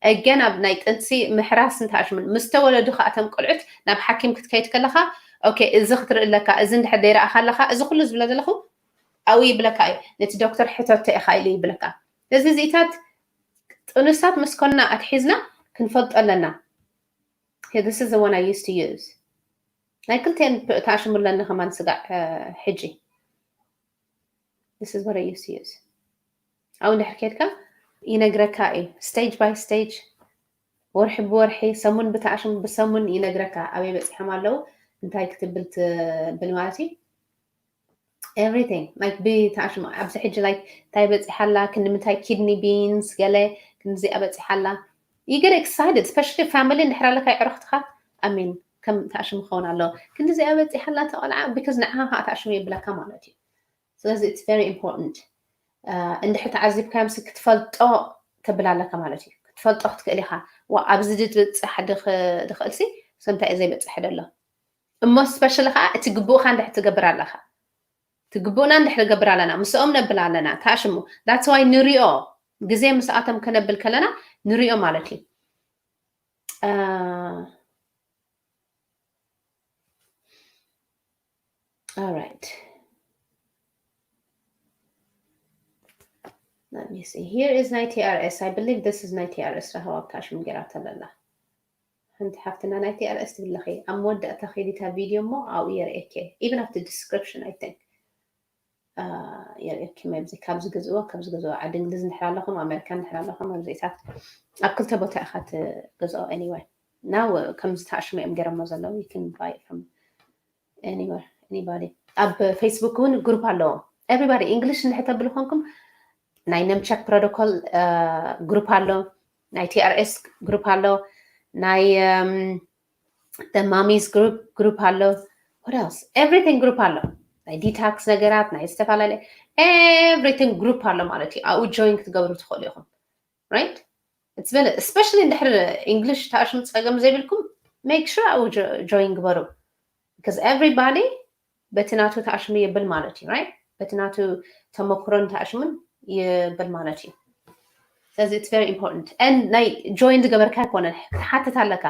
እገን ኣብ ናይ ጥንሲ ምሕራስ እንታሽሙ ምስ ተወለዱ ከዓ እቶም ቆልዑት ናብ ሓኪም ክትከይድ ከለኻ፣ ኦኬ፣ እዚ ክትርኢ ኣለካ፣ እዚ እንድሕር ዘይረኣኻ ኣለኻ፣ እዚ ኩሉ ዝብለ ዘለኹ ኣብኡ ይብለካ እዩ። ነቲ ዶክተር ሕተቶ ኢኻ ኢሉ ይብለካ። ስለዚ እዚታት ጥኑሳት ምስ ኮንና ኣትሒዝና ክንፈልጦ ኣለና። Here, this is the one I used to use. ናይ ክልቴን ፕ-፣ ታሽሙ ኣለኒ ከማን ስጋዕ፣ እ፣ ሕጂ። This is what I used to use. ኣብኡ እንድሕር ኬድካ ይነግረካ እዩ። Stage by stage፣ ወርሒ ብወርሒ፣ ሰሙን ብታሽሙ ብሰሙን ይነግረካ። ኣበይ በፂሖም ኣለዉ፣ እንታይ ክትብል ትብል ማለት እዩ። Everything, like፣ ብታሽሙ ኣብዚ ሕጂ፣ like፣ እንታይ በፂሓላ፣ ክንዲ ምንታይ፣ kidney beans፣ ገለ ክንዲዚኣ በፂሓላ። You get excited, especially family እንድሕር ኣለካ፣ የዕሩኽትኻ። I mean፣ ከም ታሽሙ ክኸውን ኣለዎ። ክንዲዚኣ በፂሓላ እታ ቆልዓ፣ because ንዓኻ ከዓ ታሽሙ የብለካ ማለት እዩ። ስለዚ it's very important። እ፣ እንድሕር ተዓዚብካዮም ሲ ክትፈልጦ ተብል ኣለካ ማለት እዩ። ክትፈልጦ ክትክእል ኢኻ። ዋ፣ ኣብዚ ድብፅሕ ድኽ-፣ ድኽእል ሲ፣ ሰምታይ እዩ ዘይበፅሕ ደሎ። እሞ ስፐሻሊ ከዓ እቲ ግቡእካ እንድሕር ትገብር ኣለኻ። እቲ ግቡእና እንድሕር ገብር ኣለና፣ ምስኦም ነብል ኣለና፣ ታሽሙ። That's why ንሪኦ፣ ግዜ ምስኣቶም ከነብል ከለና ንሪኦ ማለት እዩ። እ፣ All right. Let me see. Here is ናይ T R S. I believe this is ናይ T R S። ራህዋ ኣብ ታሽሙ ጌራቶ ኣለላ። ሓንቲ ሓፍትና ናይ T R S ትብል ኣለኺ። ኣብ መወዳእታ ከይዲ እታ ቪድዮ እሞ ኣብኡ የርእየኪ። Even ኣብቲ description, I think። እ፣ የርእየኪ። መብዚ ካብ ዝገዝእዎ፣ ካብ ዝገዝእዎ ዓዲ እንግሊዝ እንድሕር ኣለኹም፣ ኣሜሪካ እንድሕር ኣለኹም፣ ኣብዚታት ኣብ ክልተ ቦታ ኢኻ ትገዝኦ። Anyway፣ now ከምዚ ታሽሙ እዮም ገይሮሞ ዘለዉ። You can buy it from anywhere, anybody። ኣብ ፌስቡክ እውን ግሩፕ ኣለዎም። Everybody English እንድሕር ተብሉ ኮንኩም ናይ ነምቸክ ፕሮቶኮል፣ እ፣ ግሩፕ ኣሎ፣ ናይ T R S ግሩፕ ኣሎ፣ ናይ፣ እም፣ the mommy's group ግሩፕ ኣሎ። What else? Everything ግሩፕ ኣሎ። ናይ ዲታክስ ነገራት፣ ናይ ዝተፈላለየ everything ግሩፕ ኣሎ ማለት እዩ። ኣብኡ ጆይን ክትገብሩ ትኽእሉ ኢኹም። Right? It's very, especially እንድሕር English ታሽሙ ፀገም ዘይብልኩም፣ make sure ኣብኡ ጆ-፣ ጆይን ግበሩ። Because everybody በቲ ናቱ ታሽሙ ይብል ማለት እዩ። Right? በቲ ናቱ ተመክሮን ታሽሙን ይብል ማለት እዩ። ስለዚ it's very important። And ናይ ጆይን ዝገበርካ ኣይኮነን፣ ክትሓትት ኣለካ።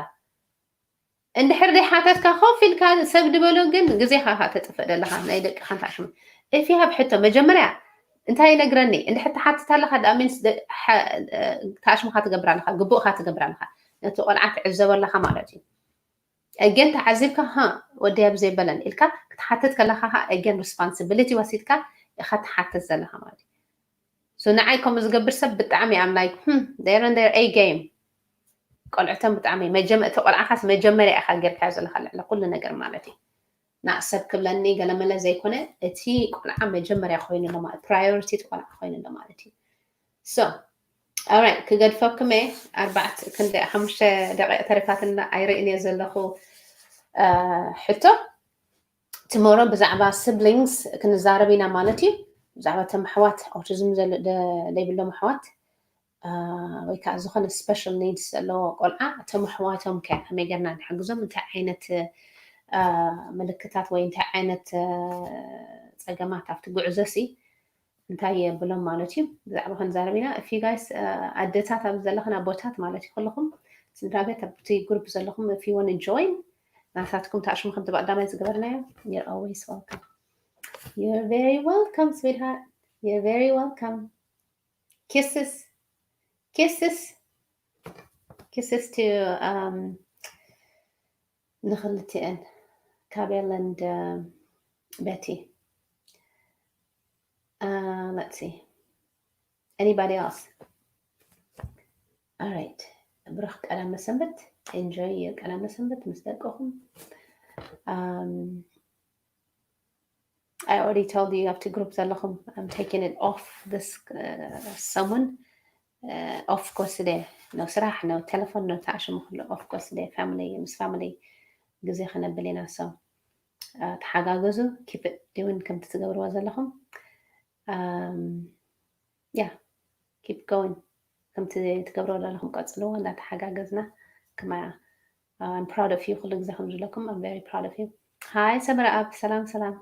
እንድሕር ዘይሓተትካ ኮፍ ኢልካ ሰብ ዝበሎ ግን ግዜኻ ኢኻ ተጥፍእ ዘለኻ፣ ናይ ደቅኻ እንታሽሙ። If you have ሕቶ፣ መጀመርያ እንታይ ይነግረኒ? እንድሕር ትሓትት ኣለኻ፣ that means ደ-፣ ሓ-፣ ታሽሙኻ ትገብር ኣለኻ፣ ግቡእኻ ትገብር ኣለኻ። ነቲ ቆልዓ ትዕዘቦ ኣለኻ ማለት እዩ። Again ተዓዚብካ፣ ሃ፣ ወዲ ኣብ ዘይበለን ኢልካ ክትሓትት ከለኻ፣ ሃ፣ again responsibility ወሲድካ ኢኻ ትሓትት ዘለኻ ማለት እዩ። So ንዓይ ከምኡ ዝገብር ሰብ ብጣዕሚ I'm like, hmm, they're in their A game። ቆልዕቶም ብጣዕሚ መጀመ-፣ እቲ ቆልዓኻስ መጀመርያ ኢኻ ጌርካዮ ዘለኻ ልዕሊ ኩሉ ነገር ማለት እዩ። ና ሰብ ክብለኒ ገለመለ ዘይኮነ፣ እቲ ቆልዓ መጀመርያ ኮይኑ ኣሎ ማለት፣ ፕራዮሪቲ እቲ ቆልዓ ኮይኑ ኣሎ ማለት እዩ። So, alright፣ ክገድፈኩም እየ። ኣርባዕተ፣ ክንደይ፣ ሓሙሽተ ደቂቕ ተሪፋትና ኣይርእን እየ ዘለኹ። እ፣ ሕቶ፣ ቶሞሮ ብዛዕባ ሲብሊንግስ ክንዛረብ ኢና ማለት እዩ። ብዛዕባ እቶም ኣሕዋት፣ ኦቲዝም ዘለ-፣ ደ-፣ ዘይብሎም ኣሕዋት፣ እ፣ ወይ ከዓ ዝኾነ ስፔሻል ኒድስ ዘለዎ ቆልዓ፣ እቶም ኣሕዋቶም ከ ከመይ ጌርና ንሕግዞም? እንታይ ዓይነት፣ እ፣ ምልክታት ወይ እንታይ ዓይነት፣ እ፣ ጸገማት ኣብቲ ጉዕዞ ሲ እንታይ የብሎም ማለት እዩ። ብዛዕባ ክንዛረብ ኢና። If you guys፣ እ፣ ኣደታት ኣብ ዘለኽን ኣቦታት ማለት እዩ፣ ኩልኹም ስድራ ቤት ኣብቲ ግሩፕ ዘለኹም፣ if you wanna join፣ ናታትኩም ታሽሙ ከምቲ ብቐዳማይ ዝገበርናዮ፣ you're always welcome. You're very welcome, sweetheart. You're very welcome. Kisses. Kisses. Kisses to, um, ንኽልቲኤን፣ ካቤል and, um, ቤቲ። Uh, let's see. Anybody else? All right. ብሩኽ ቀዳመ ሰንበት። Enjoy your ቀዳመ ሰንበት ምስ ደቅኹም። Um, I already told you ኣብቲ ግሩፕ ዘለኹም I'm taking it off this, uh, ሰሙን፣ uh, ኦፍ ክወስድ እየ። No ስራሕ፣ no ቴሌፎን፣ no ታሽሙ፣ ኩሉ ኦፍ ክወስድ እየ። ፋሚሊ፣ ምስ ፋሚሊ ግዜ ከነብል ኢና። So፣ uh፣ ተሓጋገዙ፣ keep it doing ከምቲ ትገብርዎ ዘለኹም። Um, yeah, keep going ከምቲ ትገብርዎ ዘለኹም ቀጽልዎ፣ እንዳተሓጋገዝና ከማ I'm proud of you። ኩሉ ግዜ ከም ዝብለኩም I'm very proud of you። Hi ሰመረ ኣብ ሰላም ሰላም።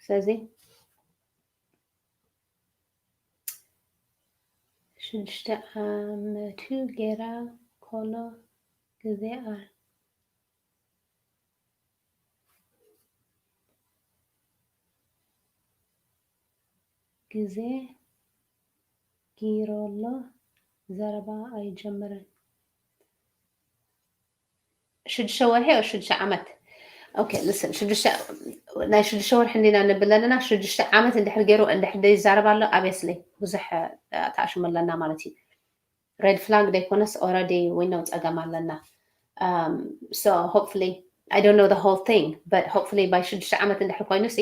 ስለዚ ሽዱሽተ ዓመቱ ገይራ ኮሎ ግዜ ኣ ግዜ ጊሮሎ ዘረባ ኣይጀምርን። ሽዱሽተ ወርሒ ኦ ሽዱሽተ ዓመት። Okay listen፣ ናይ ሽዱሽተ ወርሒ እንዲና ንብል ኣለና። ሽዱሽተ ዓመት እንድሕር ገይሩ እንድሕር ዘይዛረብ ኣሎ obviously ብዙሕ ተኣሽሙ ኣለና ማለት እዩ። Red flag ዘይኮነስ already we know ጸገም ኣለና። So hopefully I don't know the whole thing but hopefully by ሽዱሽተ ዓመት እንድሕር ኮይኑ ሲ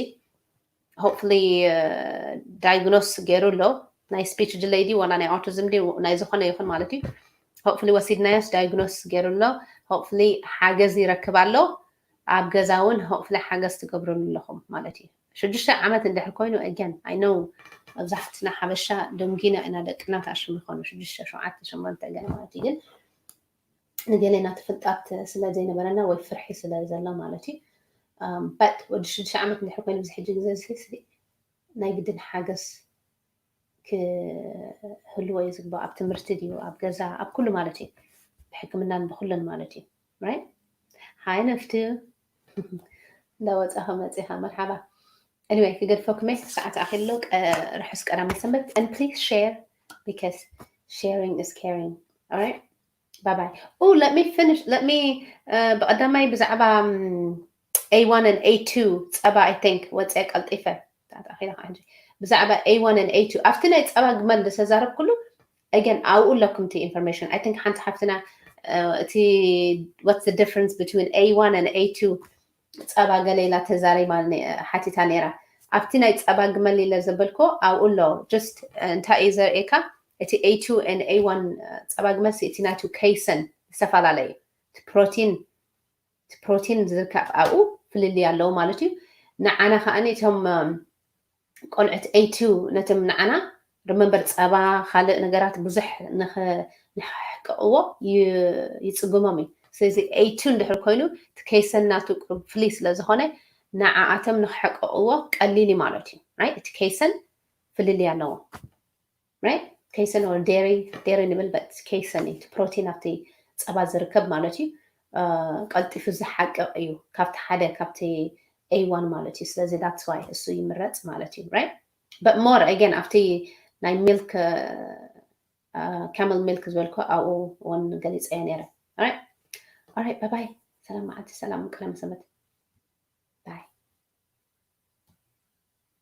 hopefully diagnose ገይሩ ኣሎ። ናይ speech delay ድዩ ዋላ ናይ autism ድዩ ናይ ዝኾነ ይኹን ማለት እዩ። Hopefully ወሲድናዮስ diagnose ገይሩ ኣሎ። Hopefully ሓገዝ ይረክብ ኣሎ። ኣብ ገዛ እውን hopefully ሓገዝ ትገብሩሉ ኣለኹም ማለት እዩ። ሽዱሽተ ዓመት እንድሕር ኮይኑ again I know መብዛሕትና ሓበሻ ደንጊና ኢና ደቅና ተኣሽሙ ይኾኑ ሽዱሽተ ሸውዓተ ሸሞንተ ገለ ማለት እዩ። ግን ንገሌና ትፍልጣት ስለ ዘይነበረና ወይ ፍርሒ ስለ ዘሎ ማለት እዩ። But ወዲ ሽዱሽተ ዓመት እንድሕር ኮይኑ ብዚ ሕጂ ግዜ እዚ ናይ ግድን ሓገዝ ክህልዎ እዩ ዝግባእ። ኣብ ትምህርቲ ድዩ ኣብ ገዛ ኣብ ኩሉ ማለት እዩ። ብሕክምናን ብኩለን ማለት እዩ። Right? Hi ነፍቲ እንዳወፃኸ መፂኻ መርሓባ። Anyway ክገድፈኩም እየ ሰዓት ኣኺሉ ኣሎ። ርሑስ ቀዳመ ሰንበት and please share because sharing is caring. Alright? Bye bye. Oh let me finish let me ብቐዳማይ ብዛዕባ A one and A two ጸባ I think ወፅአ ቀልጢፈ ብዛዕባ A one and A two ኣብቲ ናይ ጸባ ግመል ዝተዛረብኩሉ again ኣብኡ ኣለኩም እቲ information። I think ሓንቲ ሓፍትና እቲ what's the difference between A one and A two ጸባ ገለ ኢላ ተዛሪባ ሓቲታ ነይራ። ኣብቲ ናይ ጸባ ግመል ኢለ ዘበልኮ ኣብኡ ኣሎ። Just እንታይ እዩ ዘርእየካ እቲ A two and A one ጸባ ግመል እቲ ናቱ casein ዝተፈላለየ ፕሮቲን ፕሮቲን ዝርከብ ኣብኡ ፍልልይ ኣለዎ ማለት እዩ። ንዓና ከዓ እቶም ቆልዑት A two ነቶም ንዓና remember ጸባ ካልእ ነገራት ብዙሕ ንኸሕቅቕዎ ይጽግሞም እዩ። ስለዚ A two እንድሕር ኮይኑ እቲ casein ናቱ ፍልይ ስለ ዝኾነ ንዓኣቶም ንክሕቅቕዎ ቀሊል እዩ ማለት እዩ። እቲ casein ፍልልይ ኣለዎ። Right? Casein or dairy dairy ንብል but casein እዩ ፕሮቲን ኣብቲ ጸባ ዝርከብ ማለት እዩ። ቀልጢፉ ዝሓቅቕ እዩ ካብቲ ሓደ ካብቲ A one ማለት እዩ። ስለዚ that's why እሱ ይምረጽ ማለት እዩ። Right? But more again ኣብቲ ናይ milk camel milk ዝበልኮ ኣብኡ እውን ገሊጸዮ ነይረ። Alright bye bye። ሰላም መዓልቲ ሰላም ቀዳመ ሰንበት።